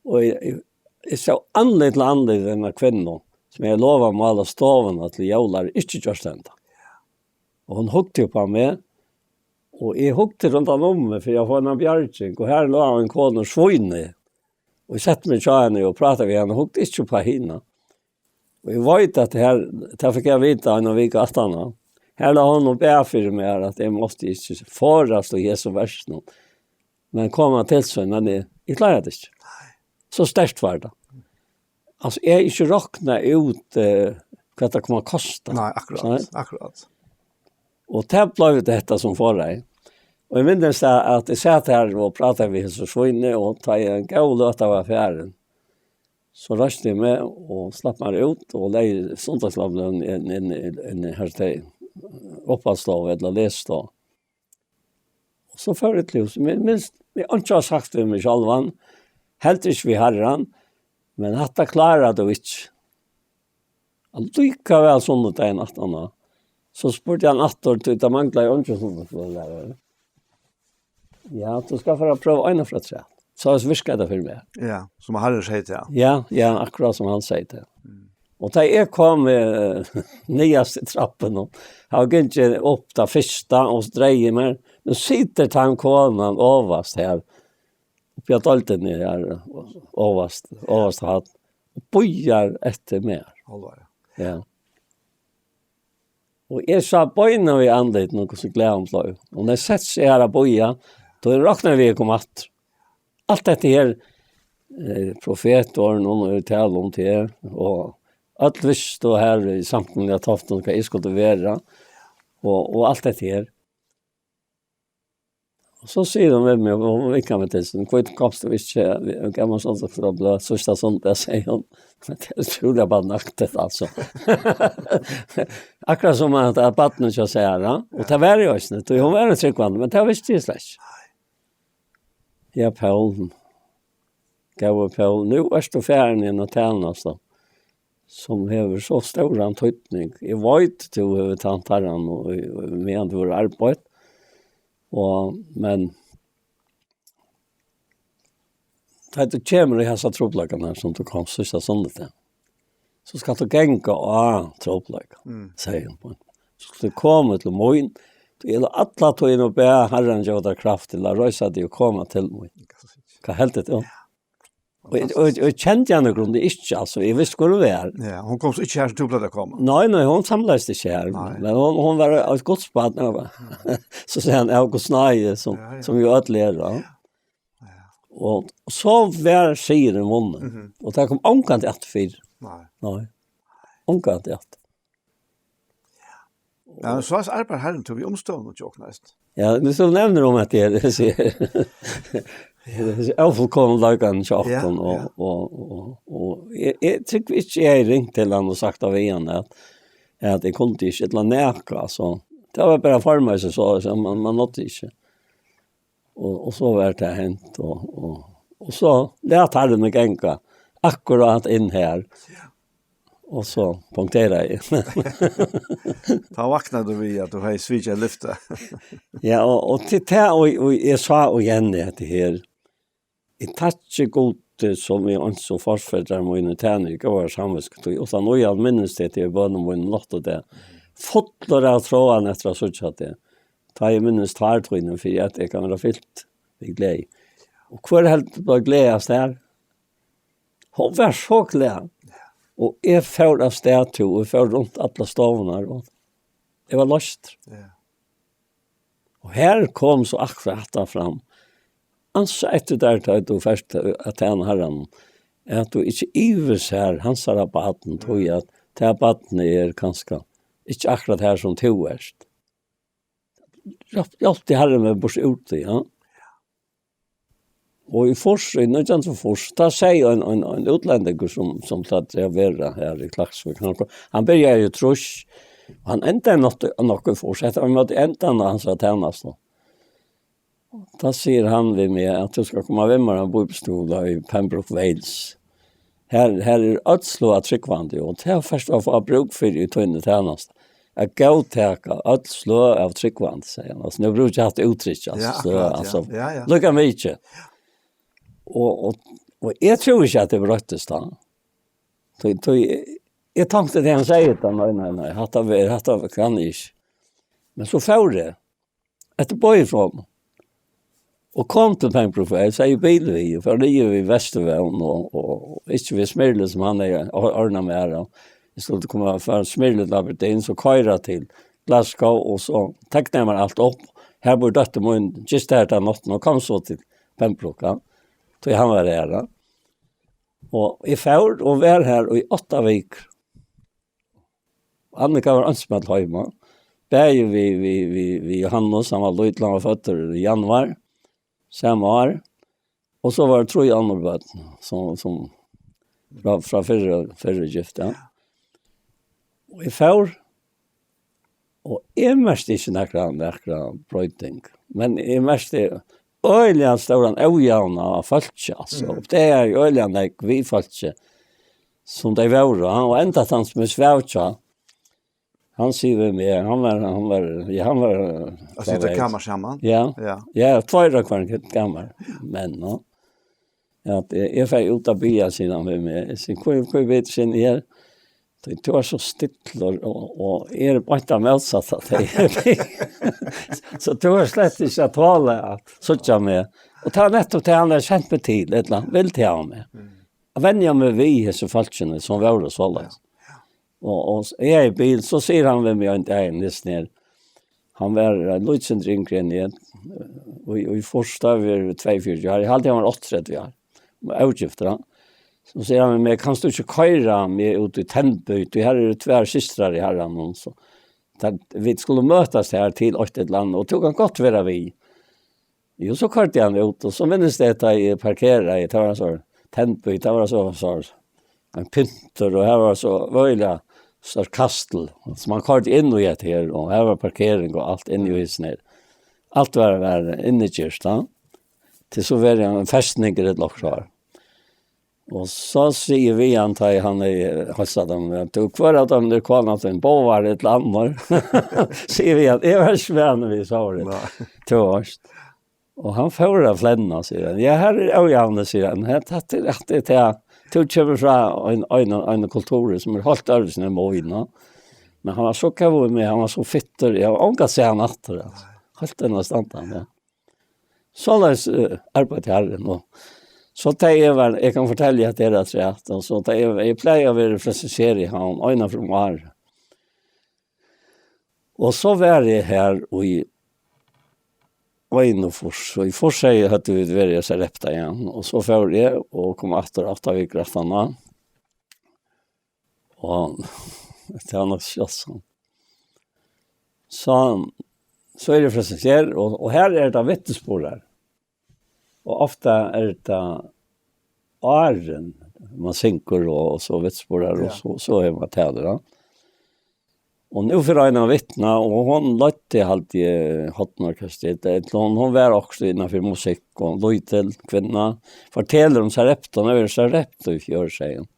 og eg, eg, eg sá andlit til andlit við eina kvinnu, sum eg lovaði at mála stovuna til jóla, ikki gjørt henda. Og hon hugdi upp á meg, og eg hugdi rundan um meg fyri at fáa eina bjarging, og har lá ein kona og svínaði. Og eg setti meg hjá henni og prátaði við hana, og hugdi ikki upp á hina. Og eg veit, at her, tað fekk eg at vita eina viku aftaná. Her lá hon og bað fyri meg, at eg mátti ikki forðast í hesum verkinum, men koma til sín, men eg, eg kláraði tað ikki. So sterkt var tað. Altso, eg hevði ikki roknað út, eh, hvat tað kom at kosta. Nei, akkurát, akkurát. Og tað bleiv hetta sum forræði. Og eg minnist at, at eg sat her og prátaði við hesi svíni, og tá eg ein góð løta var farin, so reisti eg meg og slapp mær út og legði sunnudagsskúlabløðini inn, inn, inn, inn her til uppvaskistovu ella lesistovu. Og so fór eg til hús. Men minst, eg einki har sagt við meg sjálvan, heldur ikki við Harran, men hatta klárar tú ikki. Allíkavæl sunnudagin aftaná, so spurdi hann aftur, tí tað manglaði eingin sunnudagsskúlalærara. Ja, tú skalt fara at prøva eina afturat. So virkaði tað fyri meg. Ja, sum Harrin segði til hann. Ja, ja, akkurát sum hann segði til. Mm. Og tá eg kom, eh, niðast í trappuna, havi gingið upp ta fyrsta og so dreigi eg meg, nú situr tann konan ovast her, uppi á deildini her, ovast, ovast hatt, og bíðar eftir mær. Álvara. Ja. Og eg sá beinanvegin í andlitinum, hvussu glað hon bleiv. Og hon hevði sett seg her at bíða, tá eg roknaði við at koma aftur. Alt hetta her, eh, profetorðini, hon hevur talað um tað, og øll vistu her í samkomuni á Toftum, hvat eg skuldi vera, og, og alt hetta her. Og so sigur hon við meg, og hon vinkar meg til, so: «Hví komst tú ikki, við gaman sunnudagsskúla, bløð, síðsta sunnudag?» sigur hon. Men tað er utroligt bara nakket, altso. Akkurát sum at, at barnið hjá sær, ja. Og tað var jo ikke, hon var jo trúgvandi, men tað visti eg slett ikke. Ja, Pól, góði Pól, nú ert tú farin inn á tænastu, sum hevur so stóran týdning. Eg veit, tú hevur tænt Harran og, og meðan tú hevur arbeitt, og, men tá tú kemur í hasa trupulleikan her, sum tú komst síðsta sunnudag, so skalt tú ganga á trupulleikan, mm, segði hon. So skalt tú koma til mín, tú er alla tíðina og bað Harran geva tær kraft til at reisa teg og koma til mín. Hvat heldur tú? Og, og, og kendi hana í grunden ikki, altso, eg visti hvør hon var. Ja, hon kom so ikki her, so tú bleiv at koma. Nei, nei, hon samlaðist ikki her. Nei. Men hon, hon var eitt Guds barn, ja. So sigur hann, av Guds náði, sum, ja, ja, sum jo øll er, ja. Ja. Og so var sigurin vunnin. Mhm. Og tað kom ongantíð aftur fyrr. Nei. Nei. Ongantíð aftur. Ja, men so arbeiðir Harrin tí við umstøðunum hjá okkum, veitst. Ja, men so nevnir hon at tað er, tað er ófullkomleikan hjá okkum, ja, og, ja, og, og, og eg, eg trúgvi ikki, eg hevði ringt til hann og sagt av hann at, at eg kundi ikki, ella nakað, altso. Tað var bara formað seg so, so man, man náddi ikki. Og, og so var tað hent, og, og, og so læt Harrin meg ganga akkurát inn her. Ja. Og so punkterar eg. Tá vaknar tú við, at tú hevði svikið eitt lyfti. Ja, og, og til tað, og, og eg sá og igjen hetta her. Eg takki Gudi, sum eg eins og forfedrar mínir tæni í góðari samvitsku, tí uttan í hann minnist eg teg í bønum mínum nátt og dag. Fullur av tráan eftir at síggja teg. Tá eg minnist tár tínar, fyri at eg kann vera fylt við gleði. Og hvør heldur tú at gleðast her? Hon var so glað. Og eg fór av stað, tú, og fór runt allar stovurnar, og eg var loystur. Ja. Og her kom so akkurát hatta fram. Ansa eftir tær, tá tú fert at tæna Harranum, at tú ikki ivist her, hansara barn, tí at tað barnið er kanska ikki akkurát her, sum tú ert. Hjálp-, hjálpti Harrin meg burtur úr tí, ja. Og í fýrs, í nítjan hundrað og fýrs, tá segði ein, ein, ein útlendingur, sum, sum plagdi at vera her í Klaksvík, hann kom, hann byrjaði í trýss, og hann endaði nokk, nokk í fýrs, hetta var móti endan á hansara tænastu. Tá sigur hann við meg, at tú skalt koma við mær á bíbliuskúla í Pembroke Vale. Her, her er øll sløg av trúgvandi, og tað fert tú at fáa brúk fyri í tíni tænastu. At góðtaka øll sløg av trúgvandi, segði hann. Altso, nú brúki eg hatta úttrykk, altso, ja, sløg, akkurát, ja, altso, ja, ja, líka mikið. Og, og, og eg trúði ikki, at tað broyttist tá. Tí, tí, eg tonkti, at hann segði tað, nei, nei, nei, hatta ver-, hatta kann eg ikki. Men so fór eg. Eftir boði frá honum. Og kom til Pembroke, eg segði bil við, og fór niður við Vesturvegin og, og, og ikki við Smyrli, sum hann hevði or-, ordnað mær, og eg skuldi koma frá Smyrli til Aberdeen, so koyra til Glasgow, og so teknaði mær alt upp. Her býr dóttir mín, gisti her ta náttina og kom so til Pembroke, ja. Tí hann var her, ja. Og eg fór og var her í átta vikur. Annika var einsamøll heima. Bæði við, við, við, við Johannes, hann var lítil, hann var føddur í januar, sama ár. Og so var tað trý onnur børn, sum, sum frá, frá fyrru, fyrru gift, ja. Og eg fór, og eg merkti ikki nakra, nakra broyting. Men eg merkti øgiliga stóran ójavna av fólki, altso. Mm. Og tað er jo øgiliga nógv við fólki, sum tey vóru, og enda at hann sum eg svav hjá, hann sigur við meg, hann var, hann var, ja, hann var, at sita í kamar saman? Ja. Ja. Ja, tveir av hvørjum kamar, men, no. Ja, at eg, eg fari út at biðja, sigur hann við meg. Eg sigi: «Hví, hví biður tú her? Tú, tú ert so stillur, og, og eg eri beint av mótsatta av tær.» So tú hevur slett ikki at tola at síggja meg. Og tað er nettupp tað hann hevur sent meg til, ella vil til av meg. Mm. At venja meg við hesum fólkinum, sum vóru soleiðis. Ja, ja. Og, og s-, eg er í bil, so sigur hann við meg ein dag, hesin her, hann var, eh, lítið sindur yngri enn eg, og í, í fyrsta var tveyogfjøruti ár, eg haldi, hann var áttaogtretivu ár, ógiftur, ja. So sigur hann við meg: «Kanst tú ikki koyra meg út í Tenby, tí her eru tvær systrar í Harranum, so tær, vit skulu møtast her til eitt ella annað, og tú kanst gott vera við.» Jo, so koyrdi hann út, og so minnist eg, at eg parkeraði, tað var ein sånn Tenby, tað var so, so ein pyntur, og her var so øgiliga stórt kastel, so man koyrdi inn í hetta her, og her var parkering og alt inn í húsini her. Alt var, var innigjørt, da. Til so var det en festning, eller noe sånt. Og so sigur við hann, tá hann er hos dem, at du, hver av dem er kona til en bovar et eller annet. Sigur við hann, jeg var ikke med når vi sa det. Nei. Til oss. Og hann fór at flenna, sigur hann. Ja, her er Ójavni, sigur hann. Her, det er, det er, det er, du kommer fra en, en, en kultur som er helt øvrigt, som er modig, nå. Men hann var så kavur med, hann var så fitter. Jeg har ikke sett han etter, altså. Helt den og stand han, ja. Således uh, arbeidde Herren. Og så det er vel, jeg kan fortelle at det er rett. Og så det er, jeg pleier å være presisere i han, øynene fra Mar. Og så var jeg her i Einufors, og i Forsøy hadde vi vært i Sarepta igjen. Og så var jeg og kom etter at vi greit han. Og det var nok skjøtt sånn. Så, så er det presentert, og, og her er det vitnesbyrd her. Og ofte er det åren man synker, og, og så vitnesbyrd her, og Ja. så, så er man til det, da. Og nå for en av vittna, og hon løtte alltid Hotnorkestret, hon, hon var også innenfor musikk, og løy til kvinna. Forteller om Sarepta, nå er det Sarepta i fjør, sier hun.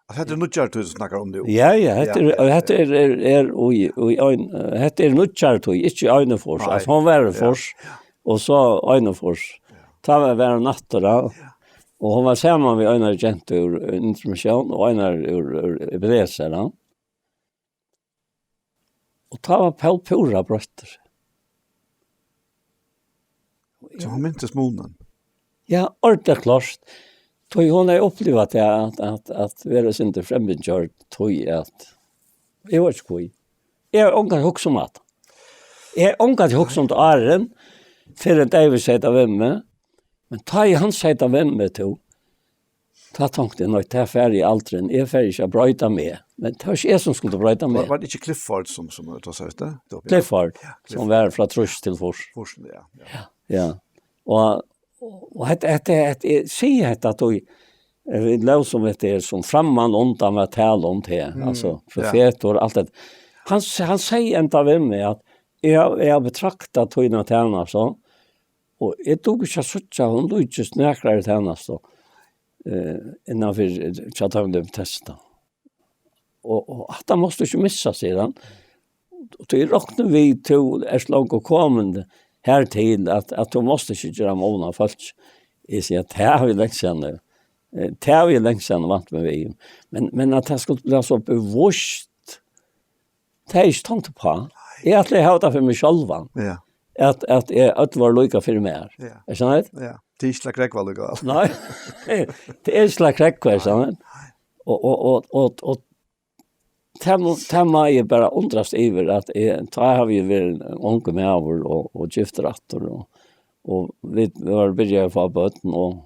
Altså, hetta er nýggjari tíð, tú snakkar um nú. Ja, ja, hetta Ja, er, ja, hetta ja. er, er, er, í, í ein, hetta er nýggjari tíð, ikki Einufors. Nei. Altså, hon var Ja. fors, og so Einufors. Ja. Tá var, var hon aftur, da. Ja. Og hon var saman við eina gentu úr Indremisjón og eina úr, úr Ebenezer, da. Og tá var Pól púra broyttur. So hon mintist munin. Ja, ordentligt klárt. Tí hon hevði upplivað tað at, at, at vera sindur fremmandgjørd, tí at, eg veit ikki hví. Eg havi ongantíð hugsað um hatta. Eg havi ongantíð hugsað um tað áðrenn, fyrr enn David segði tað við meg. Men tá ið hann segði tað við meg, tú, tá tonkti eg, nei, tað fari eg aldrin, eg fari ikki at broyta meg. Men tað var ikki eg sum skuldi broyta meg. Var, var tað ikki Clifford sum, sum, tú segði tað? Clifford, Ja, sum var frá trýss til fýrs. Fyrst, ja, ja. Ja. Og, og hetta, hetta, hetta, eg sigi hetta, at tú, eh, vit lóg sum hetta er, sum framman undan var tala um tað, Mm, altso, ja. profetur og alt det. Hann, s-, hann segði enda við meg, at eg, eg havi betraktað tína tænastu, og eg dugi ikki at síggja, hon líkist nakrari tænastu, eh, innanfyri, eh, hjá teimum, tey testa. Og, og hatta mást tú ikki missa, sigur hann. Og tú roknar við, tú ert longu komin hertil, at, at tú mást ikki gera mun á fólki. Eg sigi, at tað havi eg langt síðan, eh, tað havi eg langt síðan vant meg við. Men, men at tað skuldi blíva so bevíst, tað er ikki tonkt uppá. Eg ætli at hava tað fyri meg sjálvan. Ja. At, at eg, øll vóru líka fyri mær. Ja. Er sant? Ja. Tað er ikki til at krógva allíkavæl. Nei. Tað er ikki til at krógva, er sant? Og, og, og, og, og tað má, tað má eg bara undrast yvir, at eg, tá havi eg verið ein ungur maður og, og giftur aftur, og, og vit, vit vóru byrjaðir at fáa børn, og,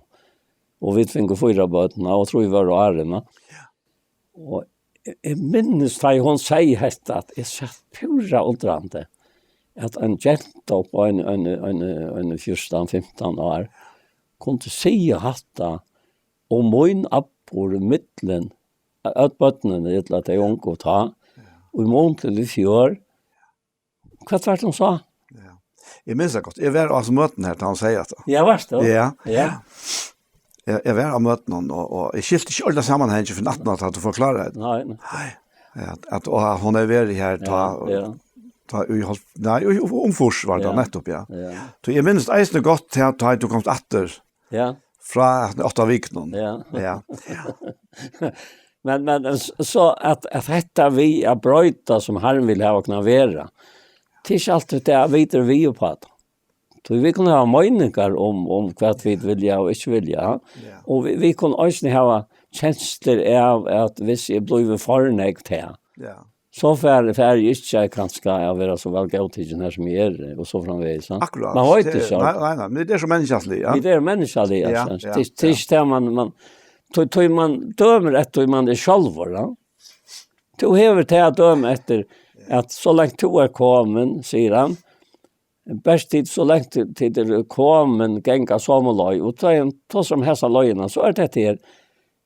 og vit fingu fýra børn, og trý vóru áðrenn. Og eg, eg minnist, tá hon segði hetta, at eg satt púra undrandi, at ein genta upp á ein, ein, ein, ein fjúrtan, fimtan ár kundi siga hatta um mín atburð millum øll børnini, ella tey ungu tá, í mun til í fjør. Hvat var tað hon sa? Ja. Eg minnist tað gott. Eg var á hasum møtinum her, tá hon segði hatta. Ja, varst tú? Ja. Ja. Eg, eg var á møtinum, og, og eg skilti ikki ordiliga samanhangin fyrr enn aftaná, at tú forkláraði tað. Nei, nei. Nei. Ja, at, at, og hon hevur verið her, tá, Ja, ja. tá í hálv-, nei, í, um fýrs var tað Ja. nettupp, ja. Ja. Tí eg minnist eisini gott, tá, tá tú komst aftur Ja. frá átta vikunum. Ja. Ja. Men, men s-, so at, at hetta við at broyta, sum Harrin vil hava okkum at vera, tað er ikki altíð tað, at vit eru við uppá tað. Tí vit kunnu hava meiningar um, um hvat vit vilja og ikki vilja. Ja. Og vit, vit kunnu eisini hava kenslur av, at viss eg blívi for nógv til, Ja. so fari, fari eg ikki kanska at vera so væl góðtikin her sum eg eri, og so framvegis, ja. Akkurát. Man veit Tað er, ikki, nei, nei, nei, men tað er so menniskjaligt, ja. Vit eru menniskjalig, Ja, altso. ja, Tað, tað er ja. ikki tað man, man, tí, tí man dømir eftir, tí man er sjálvur, ja. Tú hevur tað at døma eftir, Ja. at so langt tú er komin, sigur hann, Bert tit, so langt tit, tit eru komin, ganga somu leið, og tá eg tosar um hesa leiðina, so er tað her,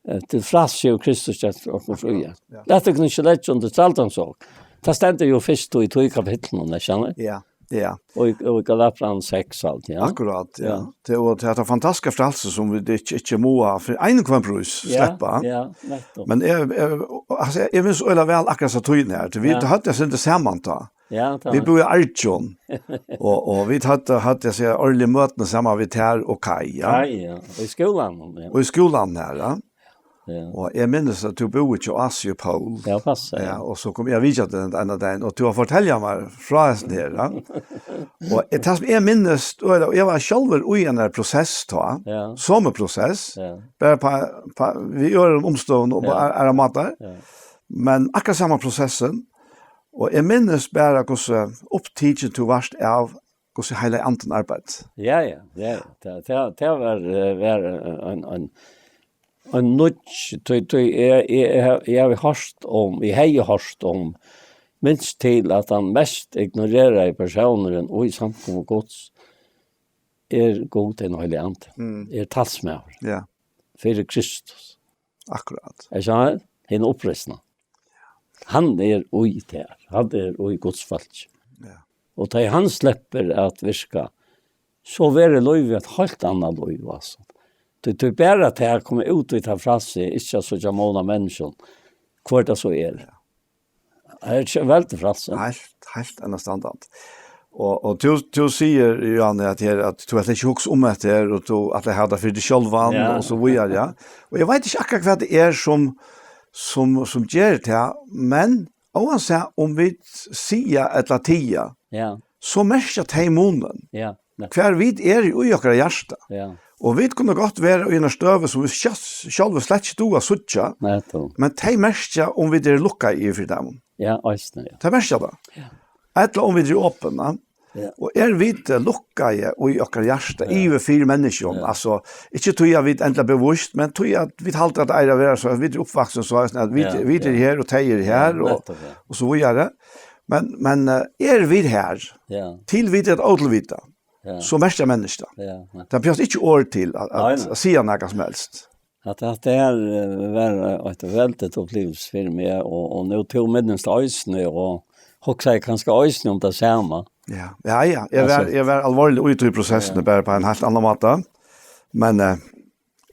eh, til frælsi og Kristus gjørt okkum fría. Ja. Lat tykkum ikki leggja undir trældoms ok. Tað stendur jú fyrst í tí kapitlinum, eg skilji. Ja, ja. Og í, og í Galatiabrævinum seks og alt, ja. Akkurát, ja. Ja. Tað er, tað er tað fantastiska frælsi sum vit ikki, ikki mugu fyri ein og hvønn prís Ja, sleppa. Ja, nettupp. Men eg, eg, altso, eg, eg minnist øgiliga væl akkurát hesa tíðina her. Vit Ja. høvdu eitt sindur saman tá. Ja, tá. Vit búðu í Argjum. Og, og vit høvdu, høvdu, eg sigi, árliga møtini saman við tær og Kaj, ja. Kaj, ja. Og í skúlanum, ja. Og í skúlanum her, ja. Ja. Og eg minnist at tú búði hjá Asi og Pól. Ja, passar, Ja, ja. og so kom eg at vitja teg ein dagin, og tú har fortalt meg frá hesum her, ja. Og eg, tað sum eg minnist, og eg, eg var sjálvur í ein prosess tá, Ja. somu prosess, Ja. bara på, på, við øðrum umstøðum og Ja. bara aðrar mátar. Ja. Men akkurát sama prosessin, og eg minnist bara hvussu upptikin tú varst av hvussu Heilagi Andin arbeiddi. Ja, ja, ja. Tað, tað, tað var, eh, var ein, ein, ein nýggj, tí, tí eg, eg, eg, hav- eg havi hoyrt um, eg hevði hoyrt um, minst til at tann mest ignoreraði persónurin í samkomu Guds er Gud, hin Heilagi Andi, Mm. er talsmaður Ja. fyri Kristus. Akkurát. Er sant? Hin uppreisna. Hann er í tær. Hann er í Guds fólki. Ja. Og tá hann sleppur at virka, so verður lívið eitt heilt annað lív, altso. Tí, tí bara tað at koma út í tað frælsi, ikki at síggja mun á menniskjum, hvør tað so er. Ja. Tað er ikki veldig frælsi. Heilt, heilt enastandandi. Og, og tú, tú sigur, Johanne, at her, at tú ætlar ikki hugsa um hetta her, og tú ætlar at hava tað fyri teg sjálvan, Ja. og so víðari, ja. Og eg veit ikki akkurát hvat tað er sum, sum, sum ger tað, men óansæð um vit siga ella tiga, Ja. so merkja tey munin. Ja. Hvar vit eru í okkara hjarta. Ja. Og vit kunnu gott vera í eini støðu sum vit sjálv, sjálv slett ikki duga at síggja, Nettupp. men tey merkja um vit eru lukkaði yvir fyri teimum. Ja, eisini, ja. Tey merkja tað. Ja. Ella um vit eru opin, ja. Ja. Og er vit, eh, lukkaði í okkara hjarta, Ja. yvir fyri menniskjum, Ja. altso, ikki tí at vit endiliga bevíst, men tí at vit halda at eiga at vera so, at vit eru uppvaksin so, at vit, Ja, vit eru ja. her og tey eru Ja, her, og, nettupp, ja. og so víðari. Men, men, eh, er vit her? Ja. Til vit er ótilvita. Ja. So merkja menniskjum tað. Ja, nei. Tað behøvast ikki orð til at, at, Nei, nei. at siga nakað sum helst. At, at tað her, eh, var eitt veldigt upplivelse fyri meg, og, og nú tú minnist eisini, og hugsaði kanska eisini um tað sama. Ja, ja, ja. Eg var, Altso. eg var alvorliga úti í prosessini, Ja. bara på ein heilt annan máta. Men, eh,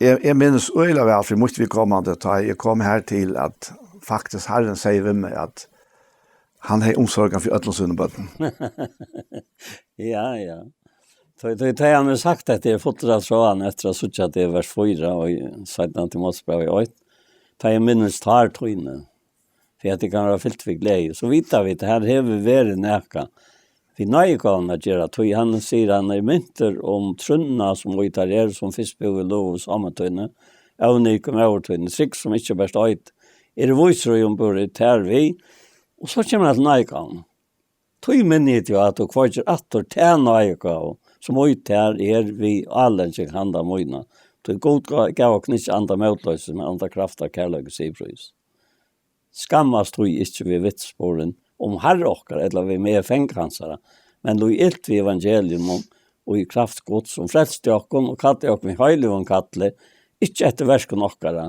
eg, eg minnist øgiliga væl fyri mítt viðkomandi, tá eg kom her til at faktisk Harrin segði við meg at hann hevði umsorgan fyri øllum sínum børnum. Ja, ja. Tá, tá, tá hann hevur sagt at tað er fullur av tráðum eftir at síggja at tað er vers fýra og í seinna Timoteusbrævi eitt. Tá eg minnist tær tíni, fyri at tað kann vera fylt við gleði. So vita vit, her hevur verið nakað við náðigávuna at gera, tí hann sigur, hann er mintur um trúnna, sum í tær er, sum fyrst búðu í lóg og sáma tíni, óniki móður tíni, trúgv, sum ikki bert eitur, er vísur í, um burið tær við, og so kemur hann til náðigávuna. Tí minni eg teg á, at tú kveikir aftur ta náðigávu, sum í tær er við álending handa mína. Tí Gud ga-, gav okkum ikki anda mótloysis, men anda kraftar, kærleika og siðprís. Skammast tí ikki við vitnisburðin um Harra okkara, ella við meðfanga hansara, men líð ilt við evangelium um, og í kraft Guds, sum frelsti okkum og kalli okkum við heiløgum kalli, ikki eftir verkum okkara.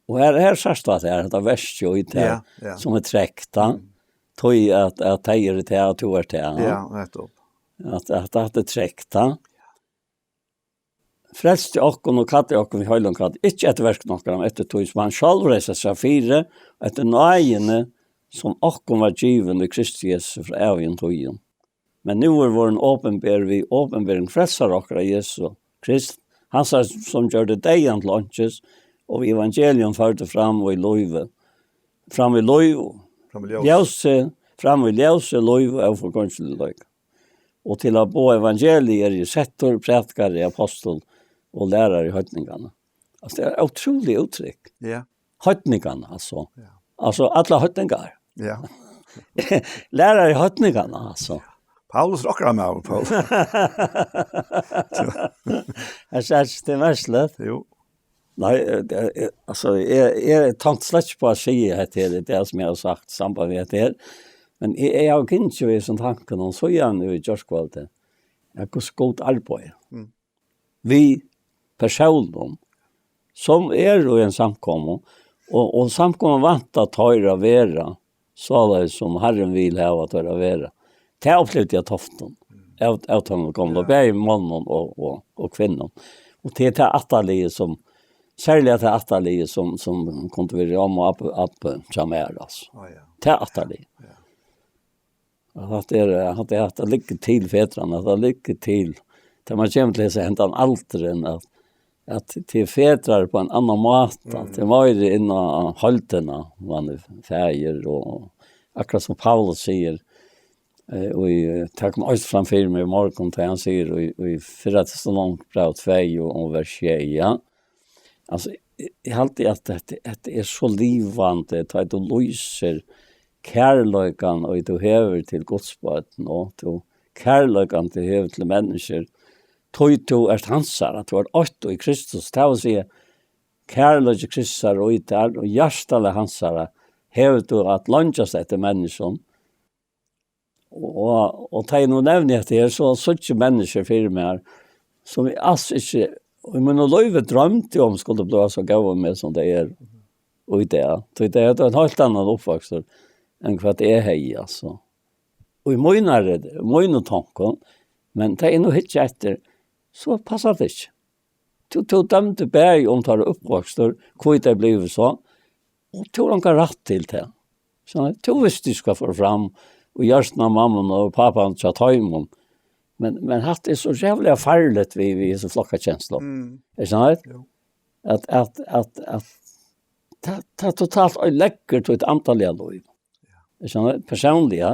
Og her, her sært tú at her, hetta verkið í tær, Ja, ja. sum er trekt, da. Mm. Tí at, at tey eru tað, og tú ert tað, ja. Ja, nettupp. At, at, at tað er trekt, da. Frelsti okkum og kalli okkum við heiløgum kalli, ikki eftir verkum okkara, men eftir tí, sum hann sjálvur reisir seg fyri, eftir náðini, sum okkum var givin í Kristi Jesu frá ævigum tíðum. Men nú er vorðin opinber við opinbering frelsara okkara Jesu Krist, hansara, sum gjørdi deyðan til einkis, og við evangelium førdi fram í lívi, fram í lív, Fram í ljós. ljósi, fram í ljósi, lív og óforgongiligleika. Og til at boða evangeliið er eg settur, prædikari, apostul og lærari heidninganna. Altso, tað er ótrúligt úttrykk. Ja. Heidninganna, altso. Ja. Altso, allar heidningar. Ja. Lærari heidninganna, altso. Paulus er okkara maður, Paul. Eg segði, tað er merkiligt. Jú. Nei, eh, tað er, altso, eg, eg tók slett ikki upp at siga hetta her, tað sum eg havi sagt í samband við hetta her. Men eg, eg havi gingið við hesum tankunum, og síðan í gjárkvøldið, at hvussu Gud arbeiðir. Mm. Við persónum, sum eru í ein samkomu, og, og samkoman væntar teir at vera, soleiðis sum Harrin vil hava teir at vera. Tað upplivdi eg á Toftum, av, av teimum gamlu, bæði monnum og, og, og kvinnum. Og til tað ættarliðið sum, serliga tað ættarliðið sum, sum kundi verið omma og abbi, abbi hjá mær, altso. Á, ja. Tað ættarliðið. Ja. At hatta er, at hatta liggur til fedrarnar, at tað liggur til, tá man kemur til hesa hendan aldurin, at, at til fedrar á ein annan máta, mm, til meiri inn á heildina, man er faðir, og akkurát sum Paulus sigur, eh, og í, eh, tað kom eisini fram fyri meg í morgun, tá hann sigur í, í fyrra Tessalonikabræv tvey og, og vers sjey, ja. Altso, eg, eg haldi at hetta, hetta er so livandi, tá tú lýsir kærleikan, og tú hevur til Guds børn, og tú kærleikan, tú hevur til menniskju, tí tú ert hansara, tú ert eitt í Kristus, tað vil siga, kærleiki Kristusar í tær, og hjartalag hansara, hevur tú at leingjast eftir menniskjum, Og, og tá eg nú nevni hetta her, so síggi eg menniskju fyri mær, sum eg als ikki, í mínum lívi droymdi um, skuldu blíva so góð við meg, sum tey eru í dag. Tí tey høvdu ein heilt annan uppvøkstur enn hvat eg hevði, altso. Og í mínari, mínum tonkum, men tá eg nú hyggi eftir, so passar tað ikki. Tú, tú dømdi bæði um teirra uppvøkstur, hví tey blivu so, og tú hevur ongan rætt til tað. So, tú visti ikki, hvat fór fram, og hjørtuni á mammunum og pápanum hjá teimum. Men, men hatta er so ræðuliga farligt við, við hesa flokkakenslu. Mm. Er tað ikki? Jú. At, at, at, at tað, tað totalt oyðileggur títt andaliga lív. Er tað ikki? Persónliga.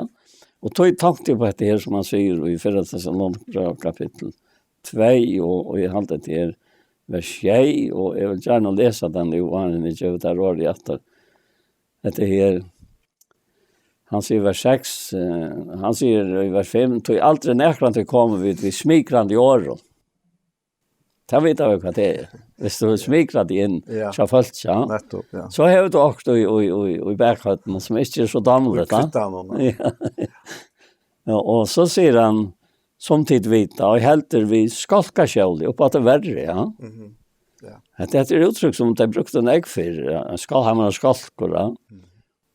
Og tá eg tonkti upp á hetta her, sum hann sigur í fyrra Tessalonikabræv kapittul tvey, og, og eg haldi, hetta er vers sjey, og eg vil gjarna lesa tað nú, áðrenn eg gevi tær orðið aftur. Hetta her, hann sigur vers seks, eh, hann sigur í vers fimm, "Tí aldri nakrantíð komu vit við smikrandi orðum." Tað vita vit, hvat tað er. Viss tú smikrar teg inn, ja, hjá fólki, ja. Nettopp, ja. So hevur tú okkurt í, í, í, í bakhøvdinum, sum ikki er so dámligt, ja. Í kvittanum, ja. Ja. Ja, og so sigur hann, "Sum tit vita, og heldur við skálkaskjóli, upp á tað verri", ja. Mhm. Ja. Hetta, hetta er úttrykk, sum tey brúktu nógv fyrr, ja. Skál-, hann var skálkur, ja. Mhm.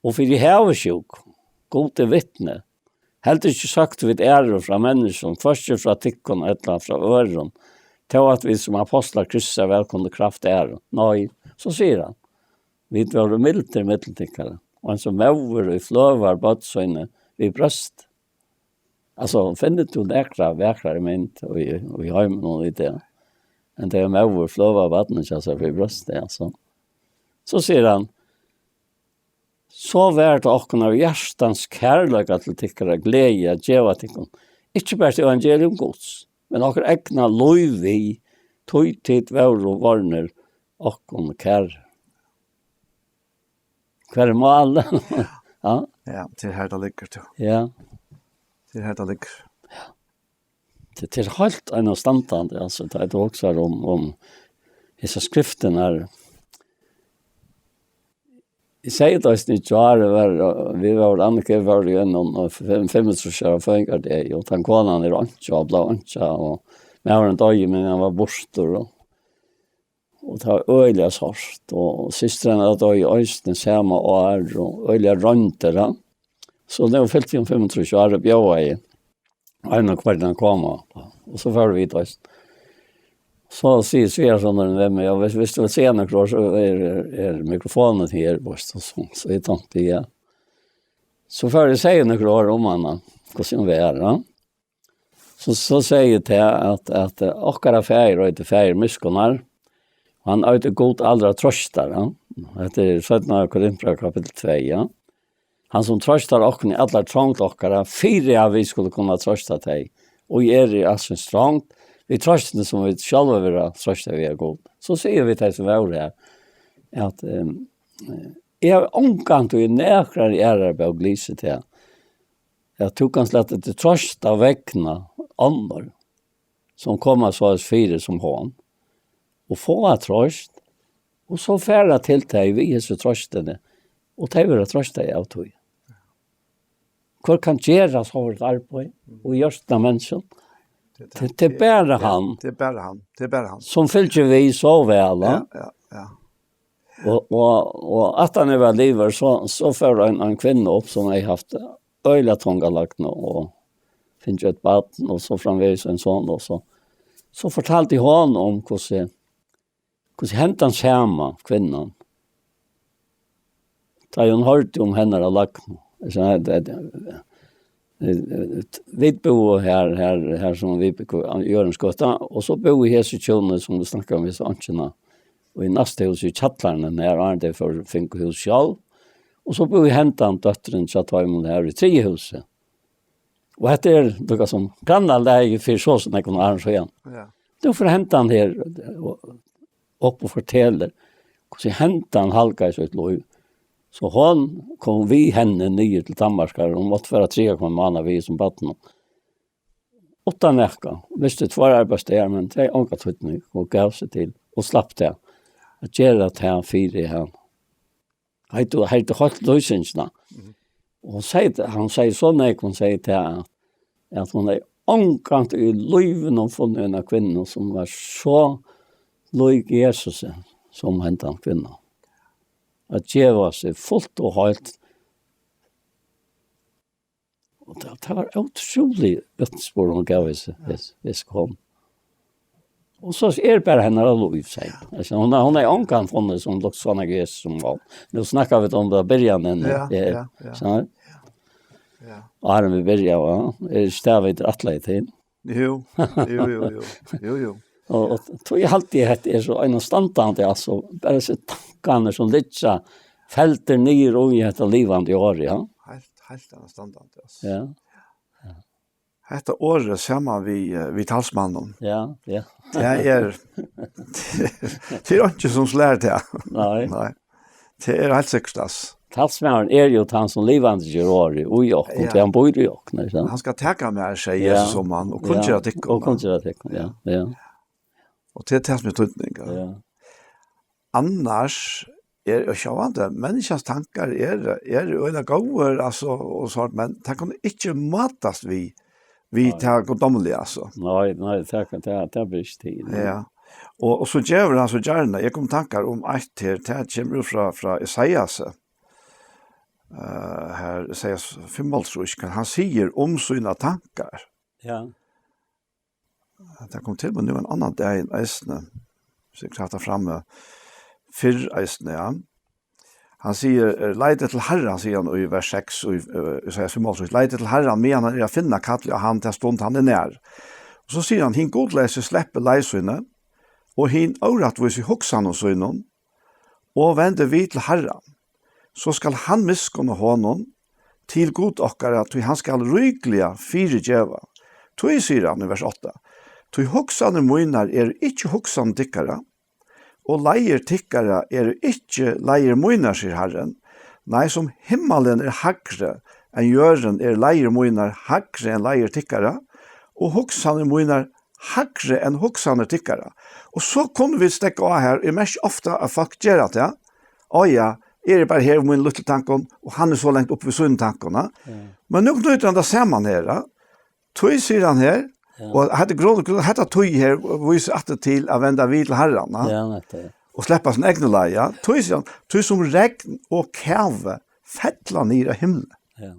Og fyri havisjúk, Gud er vitni, heldur ikki søktu vit æru frá menniskjum, hvørki frá tykkum ella frá øðrum, tó at vit sum apostlar Krists er væl kundu kraft æru. Nei, so sigur hann, vit vóru mildir millum tykkara, og eins og móðir, ið fløvar børn síni við brjóst. Altso, finnur tú nakra vakrari mynd í, í heiminum í dag, enn tað er móðir fløvar barnið hjá sær við brjóst, altso. So sigur hann, So var tað okkum av hjartans kærleika til tykkara gleði at geva tykkum, ikki bert evangelium Guds, men okkara egna lív við, tí tit vóru vorðnir okkum kær. Hvar er málið? Ja. Ja, til her tað liggur, tú. Ja. Til her tað liggur. Tað, tað er heilt einastandandi, altso, tá tú hugsar um, um hesar skriftirnar. Eg segði tað eisini í gjár, eg var, vit vóru, Annika og eg vóru í einum, og fim-, fimmogtrýss ára føðingardegi, og tann konan er einki, og bleiv einki, og maðurin doyði, men hann var burtur, og, og tað var øgiliga sárt, og systir hennara doyði eisini sama ár, og øgiliga royndir, ja. So nú fylti hon fimmogtrýss ár og bjóðaði ein og hvørjum at koma. Og so fóru vit, veitst. So sigur svigersonurin við meg, "Ja, viss, viss tú vilt siga nøkur orð, so er, er, er mikrofonin her", veitst, og so, so eg tonkti, ja. So fór eg siga nøkur orð um hana, hvussu hon var, ja. So, so segði eg til at, at, eh, okkara faðir eitur faðir miskunnar, og hann eitur Gud allra trøstar, ja. Hetta er seinna Korintbræv kapittul tvey, ja. Hann sum trøstar okkum í allar trongd okkara, fyri at vit skulu kunna trøsta tey, og eru í alskyns trongd, við trøstini sum vit sjálvi verða trøstað við av Gud. So siga vit tey sum vóru her, at, ehm, eg havi ongantíð í nakrari aðrari bók lisið tað, at tú kanst lata teg trøsta vegna onnur, sum koma soleiðis fyri sum hon, og fáa trøst, og so fara til tey við hesi trøstini, og tey verða trøstað av tí. Hvør kann gera sovorðið arbeiði og gjørt av menniskjum? Tað er tað. Tað, tað er bara hann. Tað er bara hann. Tað er bara hann. Sum fylgir við so væl, ja, ja, ja. Og, og, og at hann var liðugur, so, so fór ein, ein kvinna upp, sum hevði havt øgiliga tunga lagnu og fingið eitt barn, og so framvegis ein son, og so, so fortaldi hon um hvussu, hvussu hendan sama kvinnan, tá hon hoyrdi um hennara lagnu. So, det, det, eh, eh, vit búðu her, her, her sum vit búðu, Jørundsgøta, og so búðu hesi hjúnini, sum vit snakkaðu um, hesi einkjuna, og í næsta hús í kjallaranum her, áðrenn tey fóru, fingu hús sjálv. Og so búði hendan dóttirin hjá teimum her í triðja húsi. Og hetta er, líka sum grannalagið fyri so, so nógvum árum síðan. Ja. Nú fer hendan her og, upp og fortelur, hvussu hendan halgaði sítt lív. So hon kom við henni niður til Danmarkar, hon mátti fara triðja hvønn mánað við sum barn. Uttan nakað, visti tveir arbeiðsdagar, men tað er ongan týdning, og gav seg til, og slapp tað, at gera tað fyri hann. Hetta, hetta heilt lýsingina. Mhm. Og hon segði, hann segði so nógv, hon segði til hann, at hon hevði ongantíð í lívinum funnið eina kvinnu, sum var so lík Jesusi, sum hendan kvinna. At geva seg fult og heilt. Og tað, tað var ótrúligt vitnisburð, hon gav hesi, hesi, hesi konu. Og so er bara hennara lív, segði hon. Altso, hon, hon hevur ongan funnið, sum luktar so nógv Jesus sum hon. Nú snakka vit um tað í byrjanini. Ja, eh, ja, ja. So, ja. Áðrenn vit byrja, va? Er ikki tað vit eru ætlaðir til? Jú, jú, jú, jú. Jú, jú. Og, og tí haldi eg, hetta er so einastandandi, altso, bara hesir tankarnir sum liggja feldir niður í hetta livandi orðið, ja. Heilt, heilt einastandandi, altso. Ja. Hetta orðið saman við, eh, við talsmannin. Ja, ja. Tað er, tað er einki sum slær tað. Nei. Nei. Tað er heilt sikkurt, altso. Talsmaðurin er jú tann sum livandi ger orðið í okkum, ja, tí hann býr í okkum, ikki sant? Hann skal taka meg, segði, ja, Jesus um hann, og, ja, kunngera tykkum, og kunngera tykkum, ja, ja. Og tað er tað sum er týdning, ja. Ja. Annars er, og sjálvandi, menniskjans tankar er, er jú eina góðar, altso, og sort, men tað kann ikki mátast við, við, nei, tað guddómliga, altso. Nei, nei, tað kann, tað, tað ber ikki til, nei. Ja. Og, og so gevur hann so gjarna, eg kom í tankar um eitt her, tað kemur jú frá, frá Esaiasi. Eh, her Esaias fimmoghálvtrýss, kan hann sigur um sínar tankar. Ja. Tað kom til meg nú ein annan dagin eisini. So eg havi tað frammi fyrr eisini, ja. Hann sigur, eh, "Leitið til Harran", sigur hann í vers seks, og í, eh, Esaias fimmoghálvtrýss, "Leitið til Harran, meðan hann er at finna, kallið á hann, ta stund hann er nær." Og so sigur hann, "Hin gudleysi sleppi leið síni, og hin órættvísi hugsanum sínum, og vendi við til Harran, so skal hann miskunna honum, til Gud okkara, tí hann skal ríkliga fyrigeva. Tí, sigur hann í vers átta, tí hugsanir mínar eru ikki hugsanir tykkara, og leiðir tykkara eru ikki leiðir mínar, sigur Harrin. Nei, sum himmalin er hægri enn jørðin, eru leiðir mínar hægri enn leiðir tykkara, og hugsanir mínar hægri enn hugsanir tykkara." Og so kunnu vit steðga á her, eg merki ofta, at fólk gera tað. Á ja, eg eri bara her við mínum lítlu tankum, og hann er so langt uppi við sínum tankum, ja. Ja. Men nú knýtir hann tað saman her, ja. Tí, sigur hann her, ja, og hetta grund, grund, hetta tí her vísir aftur til at venda við til Harran, ja. Ja, nettupp. Og sleppa sín egnu leið, ja. Tí, sigur hann, tí sum regn og kavi fella niður av himli. Ja.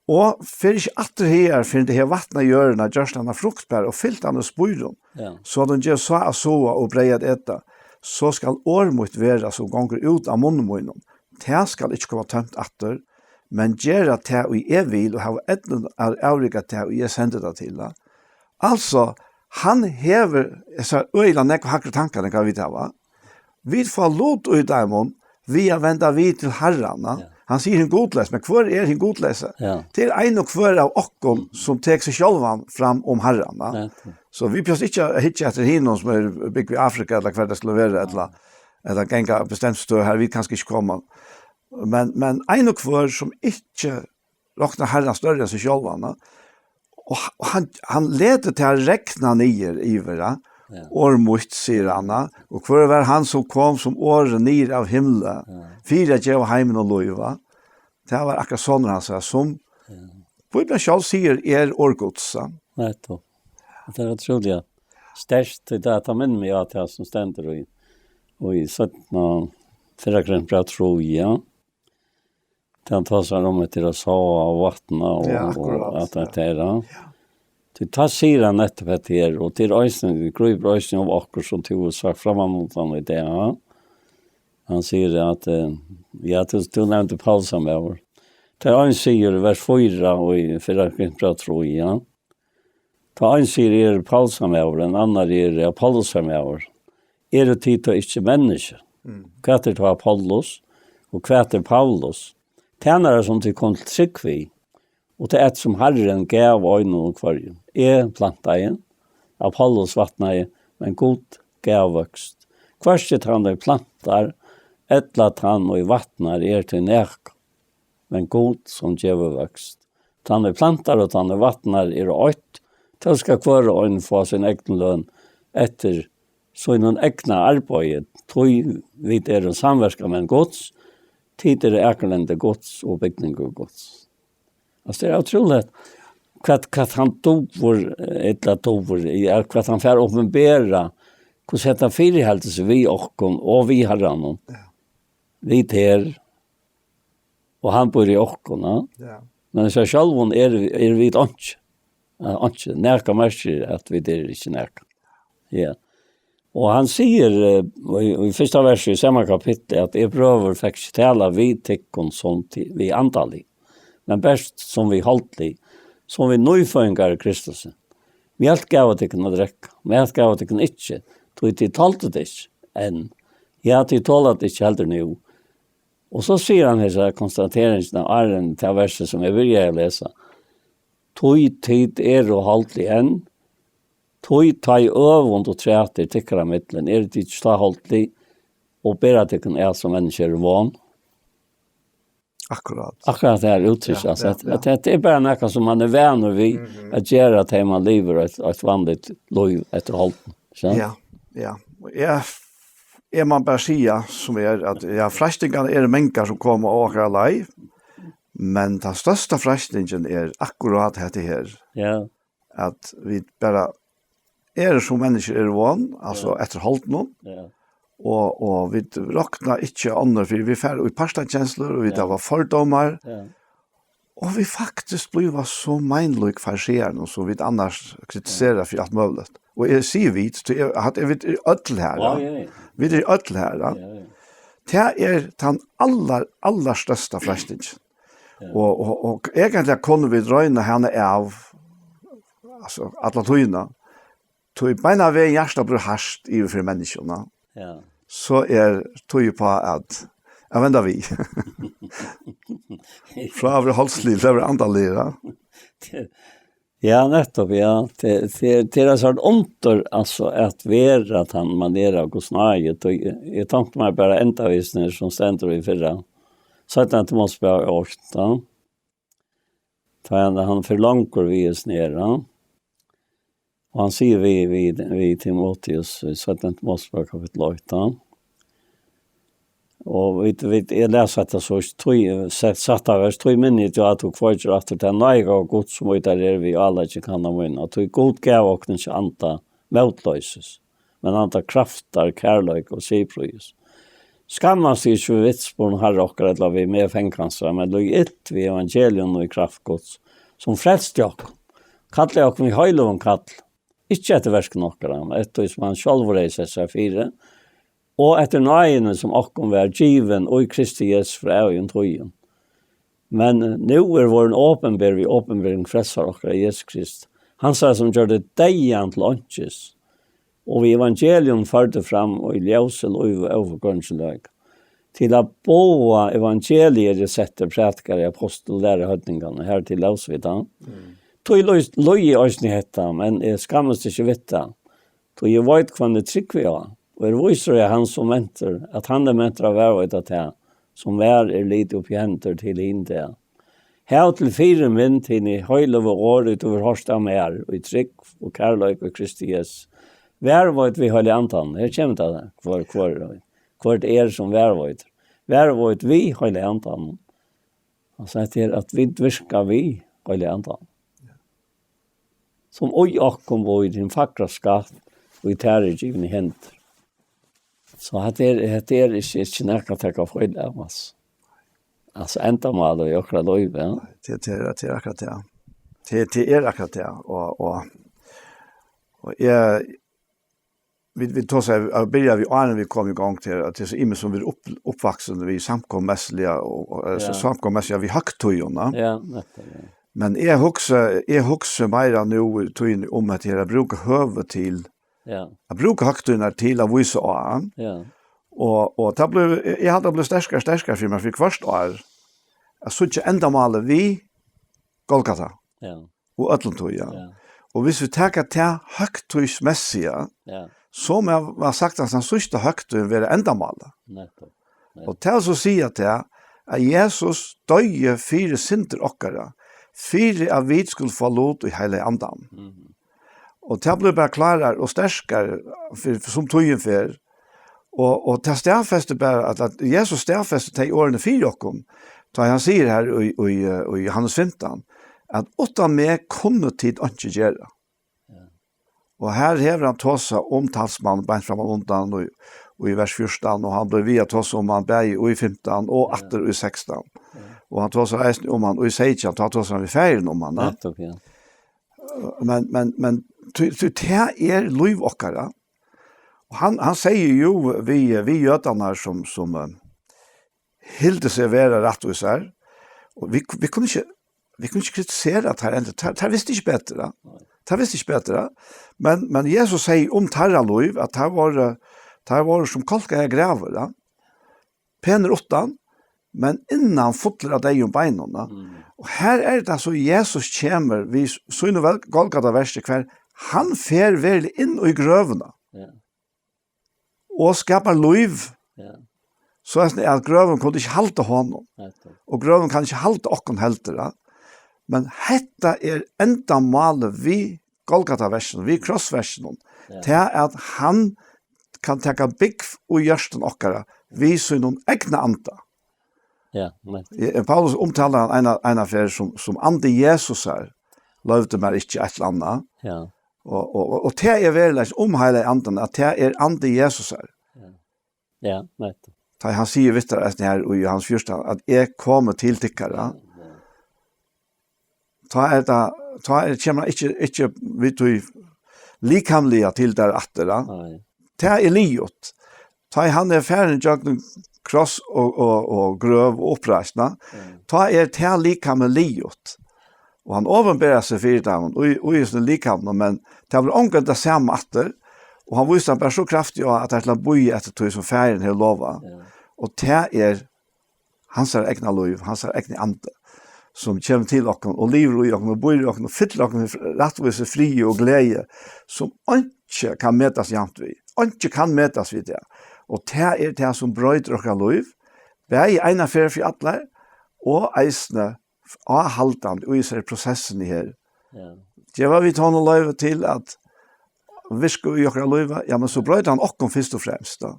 Og fer ikki aftur hagar, fyrr enn tað hevur vatnað jørðina, gjørt hana fruktbara og fylt hana við spírum, ja, so at hon gevur sáð at sáa og breyð at eta, so skal orð mítt vera, sum gongur út av munni mínum. Tað skal ikki koma tómt aftur, men gera tað, ið eg vil, og hava eydnu at avrika tað, ið eg sendi tað til. Altso, hann hevur hesar øgiliga nógv hægri tankar enn hvat vit hava. Vit fáa lut í teimum við at venda við til Harran, ja. Ja. Hann sigur hin gudleysi, men hvør er hin gudleysi? Ja. Tað er ein og hvør av okkum sum tekur seg sjálvan fram um Harran, ja. Ja, tað. So vit behøva ikki at hyggja eftir hinum sum er búgva í Afrika, ella hvar tað skal vera, ella, ella ganga á bestemt støð, har vit kanska ikki koma. Men, men ein og hvør sum ikki roknar Harran størri enn seg sjálvan, og, og hann, hann letur tað regna niður yvir, ja. Ja. Orð mítt, sigur hann, og hvør var hann sum kom sum orð niður av himli, ja, fyri at geva heiminum lív, ja. Tað var akkurát sonur hansara, sum Bíblian sjálv sigur, er orð Guds, ja. Nettopp. Tað er ótrúliga sterkt, tí tað, tað minnir meg á tað sum stendur í, í seinna, fyrra Korintbræv trý, ja. Tað hann tosar um, at tað er at sáa og vatna og, Ja, og akkurát, at ja. tað er, ja. Ja. Tí tá sigur hann nettopp hetta her, og tað er eisini, grípur eisini um okkum, sum tú hevur sagt frammanundan í dag, ja. Hann sigur at, eh, ja, tú, tú nevndi Paulus, hann var. Tað er ein sigur í vers fýra og í fyrra Korintbræv trý, ja. Tá ein sigur, "Eg eri Paulsarmaður", ein annar er, "Eg eri Apollossarmaður." Eru tit tá ikki menniskju? Mm. Hvat er tá Apollos, og hvat er Paulus? Tænarar, sum tit kom til trúgv við, og tað eitt, sum Harrin gav einum og hvørjum. Eg plantaði, Apollos vatnaði, men Gud gav vøkst. Hvørki tann, ið plantar, ella tann, ið vatnar, er til nakað, men Gud, sum gevur vøkst. Tann, ið plantar, og tann, ið vatnar, eru eitt. Tó skal hvør og ein fáa sín egna løn eftir sínum egna arbeiði, tí vit eru samverkamenn Guds, tit eru akurlendi Guds og bygningur Guds. Altso, tað er ótrúligt, hvat, hvat hann dugir, ella dugir, ja, hvat hann fær opinberað, hvussu hetta fyriheldur seg við okkum og við Harranum. Ja. Vit her, og hann býr í okkum, ja. Ja. Men í sær sjálvum er, er vit einki. Ja, einki. Nakað merkir, at vit eru ikki nakað. Ja. Og hann sigur, eh, í, í fyrsta versi í sama kapitli, at eg, brøður, fekk ikki tala við tykkum sum til, við andalig, men bert sum við holdlig, sum við nýføðingar í Kristusi. Mjólk gav tykkum at drekka, mat gav tykkum ikki, tí tit toldu tað ikki enn. Ja, tit tola tað ikki heldur nú. Og so sigur hann hesa konstateringina, áðrenn tað versið, sum eg byrjaði at lesa. Tí tit eru holdlig enn, tí tá ið øvund og træt er tykkara millum, eru tit ikki tá holdlig, og bera tykkum at, sum menniskju eru von. Akkurát. Akkurát tað er úttrykt, Ja, altso, ja, at, ja. at hetta er bara nakað, sum man er vanur við Mhm. at gera, tá man livir eitt, eitt vanligt lív eftir holdinum, ikki sant? Ja, ja. Og eg, eg má bara siga, sum er, at, ja, freistingarnar eru mangar, sum koma á okkara leið, men tann størsta freistingin er akkurát hetta her, Ja. at vit bara eru, sum menniskju eru von, altso Ja. eftir holdinum, Ja. og, og vit rokna ikki onnur fyri, vit fara í partakenslur, og vit Ja. hava fordómar, Ja. og vit faktiskt blíva so meinlík farisearunum, sum vit annars kritisera Ja. fyri alt møguligt. Og eg sigi vit, tí eg, at vit eru øll her, Ja, ja. ja, ja. Vit eru øll her, ja. Ja, ja. Tað er tann allar, allar størsta freistingin. Ja. Og, og, og eigentliga kunnu vit royna hana av, altso, alla tíðina. Tí beinanvegin hjartað blívur hart yvir fyri menniskjuna, Ja. so er tíð uppá at, at venda við. Frá at vera holdslig til at vera andaligur, ja. Ja, nettopp, ja. Tað, tað, tað er eitt sort undur, altso, at vera tann man er av Guds náði. Tí eg, eg tonkti mær bara endavísina, sum stendur í fyrra. Seinna Timosebræv eitt, ja. Tá hann, hann fer longur við hesum her, ja. Og hann sigur við, við, við Timoteus, í seinna Mosebók kapittul eitt, ja. Og vit, vit, eg les hetta so, tí, sett, sætta vers, tí minni eg á, at tú kveikir aftur ta náðigávu Guds, sum í tær er við áleysi kanna mína. Tí Gud gav okkum ikki anda mótloysis, men anda kraftar, kærleika og siðprýðis. Skammast ikki við vitnisburðin Harra okkara ella við meðfang hansara, men líð ilt við evangelium og í kraft Guds, sum frelsti okkum, kallaði okkum við heiløgum kalli, ikki eftir verkum okkara, men eftir tí sum hann sjálvur hevði sett sær fyri, og eftir náðini, sum okkum var givin í Kristi Jesusi frá ævigum tíðum. Men nú er vorðin opinber við opinberingini frelsara okkara, Jesus Krist, hansara, sum gjørdi deyðan til einkis, og við evangelium førdi fram í ljósi lív og óforgongd til at boða evangeliið, er settur prædikari, apostul, læra heidninganna, har til lósu vit hann. Mm. Tí lí-, líði eg eisini hetta, men eg skammist ikki við tað, tí eg veit, hvønn eg trúgvi á, og eri vísur í, at hann sum mentur, at hann er mentur at varðveita tað, sum var er litið upp í hendur til hin dag. Hav til fyrimynd hini heiløgu orð, ið tú hevur hoyrt av mær, í trúgv og kærleika í Kristi Jesusi. Varðveit við Heilaga Andanum. Her kemur tað, hvør, hvør, hvør tað er, sum varðveitir. Varðveit við Heilaga Andanum. Hann sigur her, at vit virka við Heilaga Andan. Sum í okkum býr hin fagra skatt, og í tær er givin í hendur. So hetta er, hetta er ikki, ikki nakað at taka feil av, altso. Altso, endamálið í okkara lívi, ja. Tað, tað er, tað er akkurát tað. Tað, tað er akkurát tað. Og, og, og eg, vit, vit tosa, eg byrjaði við, áðrenn vit komu í gongd her, at tað er so ymiskt sum vit eru upp-, uppvaksin við samkomumessiliga og, og, eh, Ja. samkomumessiliga við høgtíðum, ja. Ja, nettupp, ja. Men eg hugsi, eg hugsi meira nú í tíðini um hetta her at brúka høvið til, Ja. at brúka høgtíðirnar til at vísa á. Ja. Og, og tað bleiv, eg haldi, tað bleiv sterkari og sterkari fyri mær fyri hvørt ár at síggja endamálið við Golgata. Ja. Og øllum tí, ja. Ja. Og hvis vit taka tað høgtíðsmessigt, Ja. so má man sagt at hann síðsta høgtíð vera endamálið. Nettupp. Nettupp. Og tað vil so siga tað, at Jesus doyði fyri syndir okkara, fyri at vit skulu fáa lut í Heilaga Andan. Mhm. Og tað blívur bara klárari og sterkari fyri, sum tíðin fer. Og, og tað staðfestir bara, at, at Jesus staðfestir tey orðini fyri okkum, tá hann sigur her í, í, í Johannes fimtan, at uttan meg kunnu tit einki gera. Ja. Og her hevur hann tosað um talsmann beint fram undan og, og í vers fjúrtan, og hann blívur við at tosa um hann bæði í fimtan og Ja. aftur í sekstan. Ja. Og hann tosar eisini um hann í seytjan, tá tosar hann við faðirin um hann, ja. Nettupp, ja. Men, men, men tí, tí tað er lív okkara. Og hann, hann sigur jú við, við jødarnar sum, sum, eh, hildu seg vera rættvísar, og vit, vit kunnu ikki, vit kunnu ikki kritisera tær enn, tær, tær vistu ikki betur, ja. Nei. Tær vistu ikki betur, ja. Men, men Jesus sigur um teirra lív, at tær vóru, tær vóru sum kálkaðar grævur, ja. Penir uttan, men innan fullir av deyðum beinum, ja. Mm. Og her er tað so, Jesus kemur við síni vel-, Golgata-verki, hvar hann fer veruliga inn í grøvina. Ja. Og skapar lív. Ja. So at, at grøvin kundi ikki halda honum. Nettupp. Og grøvin kann ikki halda okkum heldur, ja. Men hetta er endamálið við Golgata-verkinum, við krossverkinum. Ja. Tað at hann kann taka búgv í hjørtum okkara við sínum egna anda. Ja, nettupp. Eh, Paulus umtalar hann eina, eina ferð sum, sum andi Jesusar, loyvdu mær ikki eitt ella annað. Ja. Og, og, og, og tað er veruliga um Heilaga Andan, at tað er andi Jesusar. Ja. Ja, nettupp. Tá hann sigur við teir eisini her í Johannes fjúrtan, at eg komi til tykkara. Ja. Tá er tað, tá er, kemur hann ikki, ikki við tí likamliga til teir aftur, ja. Nei. Tað er liðugt. Tá ið hann er farin gjøgnum kross og, og, og grøv og uppreisna, Mm. tá er tað likamið liðugt. Og hann opinberar seg fyri teimum, í, í hesum likamum, men tað verður ongantíð tað sama aftur, og hann vísir hann bara so kraftigt á, at tað er til at bíða eftir tí, sum faðirin hevur lovað. Ja. Og tað er hansara egna lív, hansara egni andi, sum kemur til okkum og livir í okkum og býr í okkum og fyllir okkum við rættvísi, friði og gleði, sum einki kann metast javnt við. Einki kann metast við tað. Og tað er tað, sum broytir okkara lív, bæði eina ferð fyri allar og eisini áhaldandi í hesari prosessini her. Ja. Geva vit honum loyvi til at virka í okkara lívi, ja, men so broytir hann okkum fyrst og fremst, da.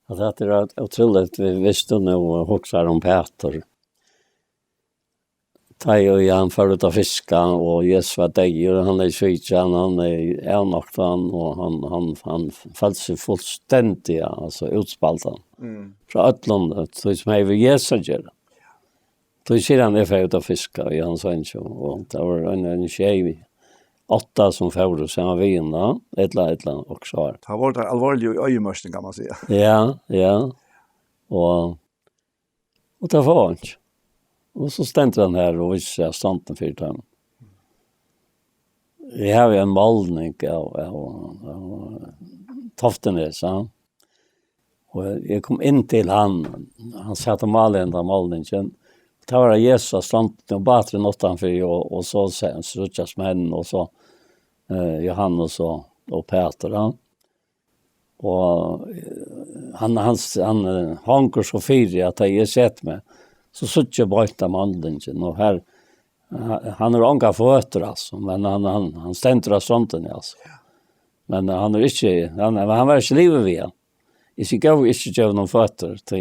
Og tað er ótrúligt, vi-, viss tú nú hugsar um Pætur. Tá ið hann fór út at fiska, og Jesus var deyður, og hann er svikin, hann er avnoktaður, og hann, hann, hann følti seg fullstendiga, altso, útspældan. Mm. Frá øllum, tí sum hevði við Jesus at gera. Tí sigur hann, "Eg fari út at fiska," og Jóhannes var ikki, og tað var ein, ein sjey, átta sum fóru saman við honum, ella, ella, og so var. Tá vóru teir alvorligu í oyðimørkini, kann man siga. Ja, ja. Og, og tað fór hann ikki. Og so stendur hann her og vísir seg standandi fyri teimum. Eg havi ein málning av, av, av Toftenes, ja. Og eg kom inn til hann, hann sat og málaði hendan málningin. Tá var Jesus standandi, og báturin uttanfyri, og, og so se-, síggjast menn, og so, eh, Jóhannes og, og Pætur, ja. Og, eh, hann, hann, hann, eh, hongur so fyri at tá eg seti meg, so síggi eg beint á málningin, og her, ha-, hann hevur ongar føtur, altso, men hann, hann, hann stendur á strondini, altso. Ja. Men hann er ikki, hann, hann var ikki liðugur við hann. Eg sigi, "Góði, ikki gev honum føtur," tí,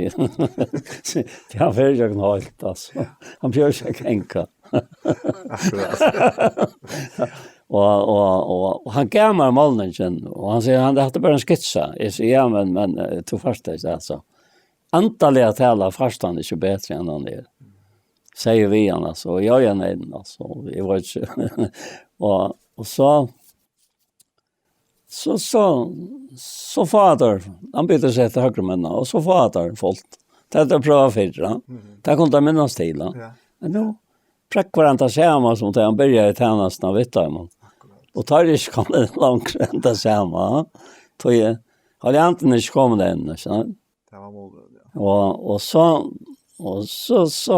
tí hann fer ikki at ganga heilt, altso. Hann fer ikki at ganga. Akkurát. Og, og, og, og hann gav mær málningin, og hann sigur, hann, "Hatta er bara ein skissa." Eg sigi, "Ja, men, men, eh, tú fært tað, altso." Andaliga talað fært hann ikki betri enn hann er. Sigi við hann, altso, og eg, ja, nei, altso, eg veit ikki. Og, og so, so, so, so fáa teir, hann byrjar at seta høgrumenn, og so fáa teir fult. Tað er prøva fyrr, ja. Mhm. Tað kunnu teir minnast til, ja. Ja. Men nú, prógvar hann tað sama sum tá hann byrjaði tænastuna við teimum. Akkurát. Og tá er ikki komið langt enn tað sama, ja. Tí, eh, Heilagi Andin er ikki komin enn, ikki sant? Tað var málið, ja. Og, og so, og so, so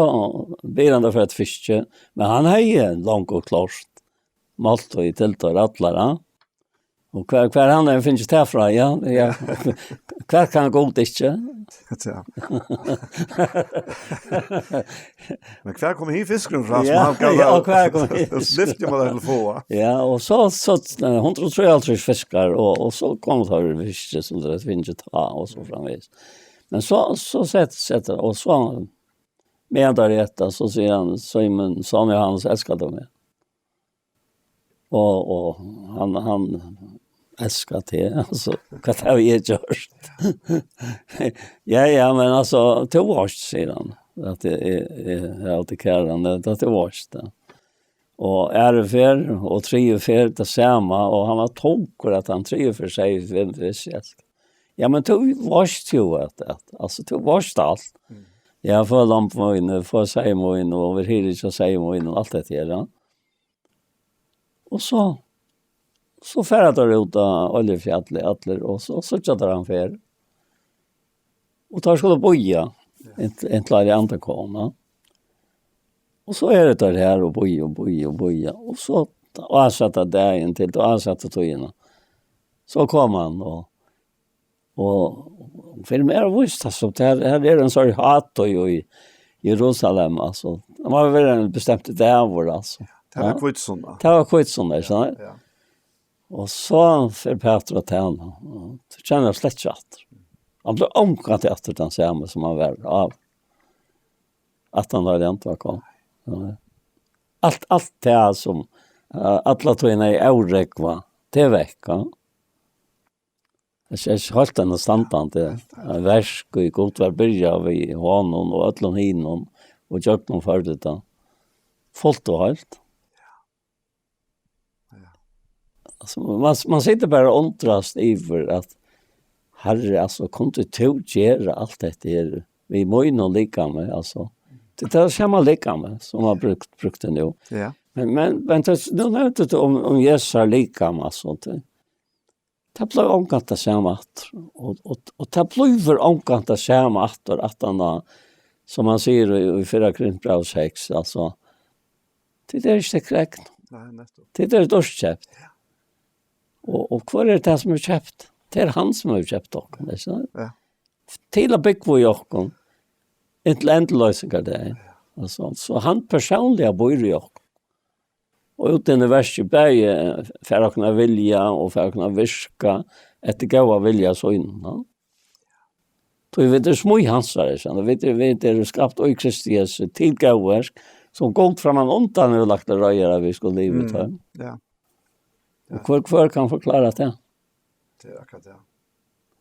byrjar hann at fara til fiski, men hann hevði longu klárt máltíð til teir allar, ja. Og hvar, hvar hann hevur fingið tað frá, ja, ja. Hvar kann Gud ikki? Ja. Men hvar kom hin fiskurin frá, sum Ja, hann gav ja, tær og hvar kom hin fiskurin? Lyfti man til fáa? Ja, og so, so, eh, hundrað og trýoghálvtrýss fiskar, og, og so kom tað fiski, sum tað finst tá, og so framvegis. Men so, so sett, sett, og so, meðan teir eta, so sigur hann, "Símun, son Jóhannes, elskar tú meg?" Og, og hann, hann elskar teg, altso, hvat havi eg gjørt? Ja, ja, men altso, tú veitst, sigur hann, at eg, eg, eg havi altíð kærað teg, at tú veitst, ja. Og aðru ferð, og triðju ferð, tað sama, og hann var tungur, at hann triðju ferð segði, "Vem vissi, elskar." Ja, men tú veitst jo at, at, altso, tú veitst alt. Mm. Ja, fá lamb mín, fá seyð mín, og vit heyra ikki seyð mín, og alt hetta her, ja. Og so, so fara teir út á Oljufjallið allir, og so síggja teir hann fer. Og teir skulu bíða, Ja. inntil, inntil Heilagi Andin kom, ja. Og so eru teir her og bíða og bíða og bíða. Og so áseta dagin til, áseta tíðina. So kom hann, og, og fyri mær vísti tað seg, at her, her er ein sort hátíð í Jerusalem, altso. Tað má vera ein bestemtur dagur, altso. Tað var Ja. hvítusunna. Tað var hvítusunna, ikki sant? Ja. Og so fer Pætur at tæna. Og so kennir hann slett ikki aftur. Hann blívur ongantíð aftur tann sami, sum hann var av. At hann var rent var kom. Ja. Alt, alt tað sum, eh, alla tíðina er órógva, tað er vekk, ja. Eg sé ikki heilt enn standandi. Verk, og Gud var byrjað við honum og øllum hinum, og gjøgnumførdi tað. Fult og heilt. Ja. Altso, man, man situr bara og undrast yvir at, Harri, altso, kundi tú gera alt hetta her við mínum likami, altso? Tað, tað er sama likami, sum var brúkt, brúkt nú. Ja. Men, men, men tað, nú nevndi tú um, um Jesu likam, altso, tað, tað blívur ongantíð tað sama aftur. Og, og, og tað blívur ongantíð tað sama aftur, at hann, sum hann sigur í, í fyrra Korintbræv seks, altso, tit eru ikki tykra egnu. Nei, nettupp. Tit eru dýrt keypt. Ja. Og, og hvør er tað sum er keypt? Tað er hann sum hevur keypt okkum, ikki sant? Ja. Til at búgva í okkum, inntil endurloysingardag. Altso, so hann persónliga býr í okkum. Og út inni verkið bæði, eh, fær okkum at vilja og fær okkum at virka eftir góða vilja sínum, ja. Tí vit eru smíð hansara, ikki sant? Vit eru, vit eru skapt í Kristi Jesu til góð verk, sum Gud frammanundan hevur lagt til reiðar, at vit skulu liva í Mm, teimum. Ja. Og hvør, hvør kann forklára tað? Tað er akkurát tað.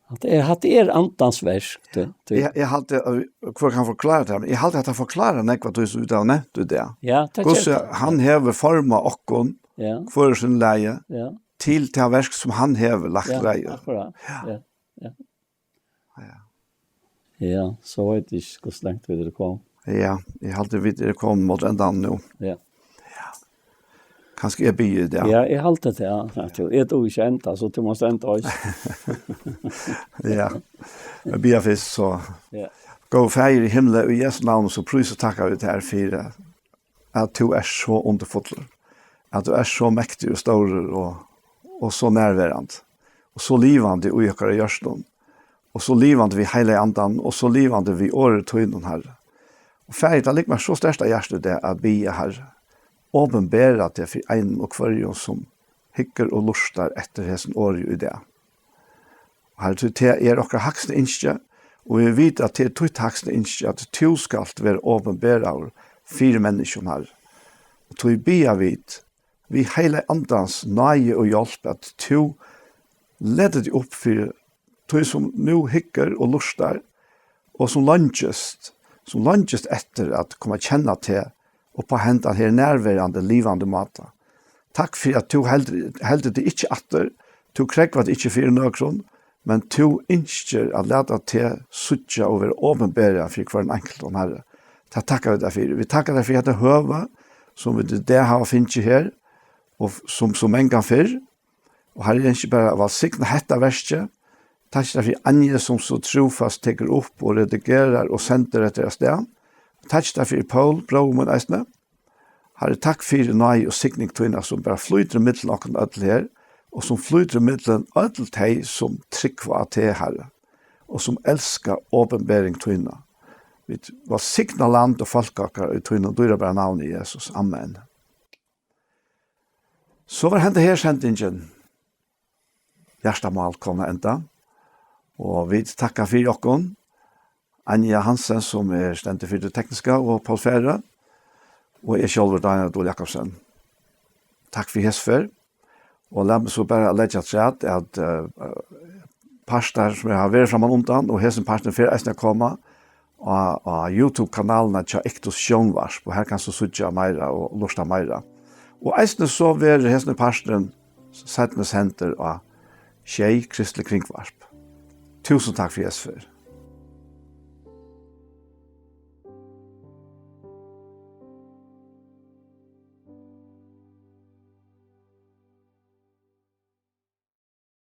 At tað er, at tað er andans verk, tú, tú. Eg, eg haldi, at hvør kann forklára tað, men eg haldi, at tað forklárar nógv av tí, sum vit hava nevnt í dag. Ja, tað Hvussu ger tað. Hann hevur formað okkum, Ja. hvør sín lagi, Ja. til tað verk, sum hann hevur lagt Ja, reiður. akkurát. Ja. Ja. Ja. Ja, so veit eg ikki, hvussu langt vit eru komin. Ja, eg haldi, vit eru komin móti endanum nú. Ja. Kanska eg byrji í dag. Ja, eg haldi tað, ja. At tú, eg dugi ikki enda, so tú mást enda eisini. Ja. Eg byrji fyrst, so. Ja. Góði Faðir í himli, í Jesu navni, so prísa og takka vit tær fyri, at tú ert so undurfullur, at tú ert so mektigur og stórur og, og so nærverandi, og so livandi í okkara hjørtum, og so livandi við Heilaga Andan, og so livandi við orði tínum, Harri. Og Faðir, tað liggur mær so sterkt á hjarta í dag at biðja, Harri, opinbera teg fyri einum og hvørjum, sum hyggur og lurtar eftir hesum orði í dag. Harri, tí tað er okkara hægsta ynski, og vit vita, at tað er títt hægsta ynski, at tú skalt vera opinberaður fyri menniskjum, Harri. tí biðja vit, við Heilaga Andans náði og hjálp, at tú letur teg upp fyri tí, sum nú hyggur og lurtar, og sum leingist, sum leingist eftir at koma at kenna teg upp á hendan her nærverandi, livandi máta. Takk fyri, at tú heldur, heldur teg ikki aftur, tú krógvar teg ikki fyri nøkrum, men tú ynskir at lata teg síggja og vera opinberaðan fyri hvørjum einkultum, Harri. Tað takka vit tær fyri. Vit takka tær fyri hetta høvið, sum vit í dag hava fingið her, og f-, sum so mangan fyrr. Og Harri, eg ynski bara at vælsigna hetta verkið. Takk tær fyri Anju, sum so trúfast tekur upp og redigerar og sendir hetta avstað. Takk tær fyri Pól, bróður mín, eisini. Harri, takk fyri náði og signing tína, sum bara flýtur millum okkum øll her, og sum flýtur millum øll tey, sum trúgva á teg, Harri, og sum elska opinbering tína. Vit vælsigna land og fólk okkara í tínum dýrabara navni, Jesus. Amen. So var henda her sendingin, Hjartamál, komin at enda. Og vit takka fyri okkum. Anja Hansen, sum er stendur fyri tað tekniska, og Poul Færø, og eg sjálvur, Daniel Dole Jakobsen. Takk fyri hesa ferð. Og lat meg so bara leggja afturat, at, eh, partar, sum eg havi verið framman undan, og hesin parturin fer eisini at koma á, á YouTube-kanalina hjá Iktus Sjónvarp, og har kanst tú síggja meira og lurta meira. Og eisini so verður hesin parturin seinni sendur á Sjey Kristelig Kringvarp. Túsund takk fyri hesa ferð.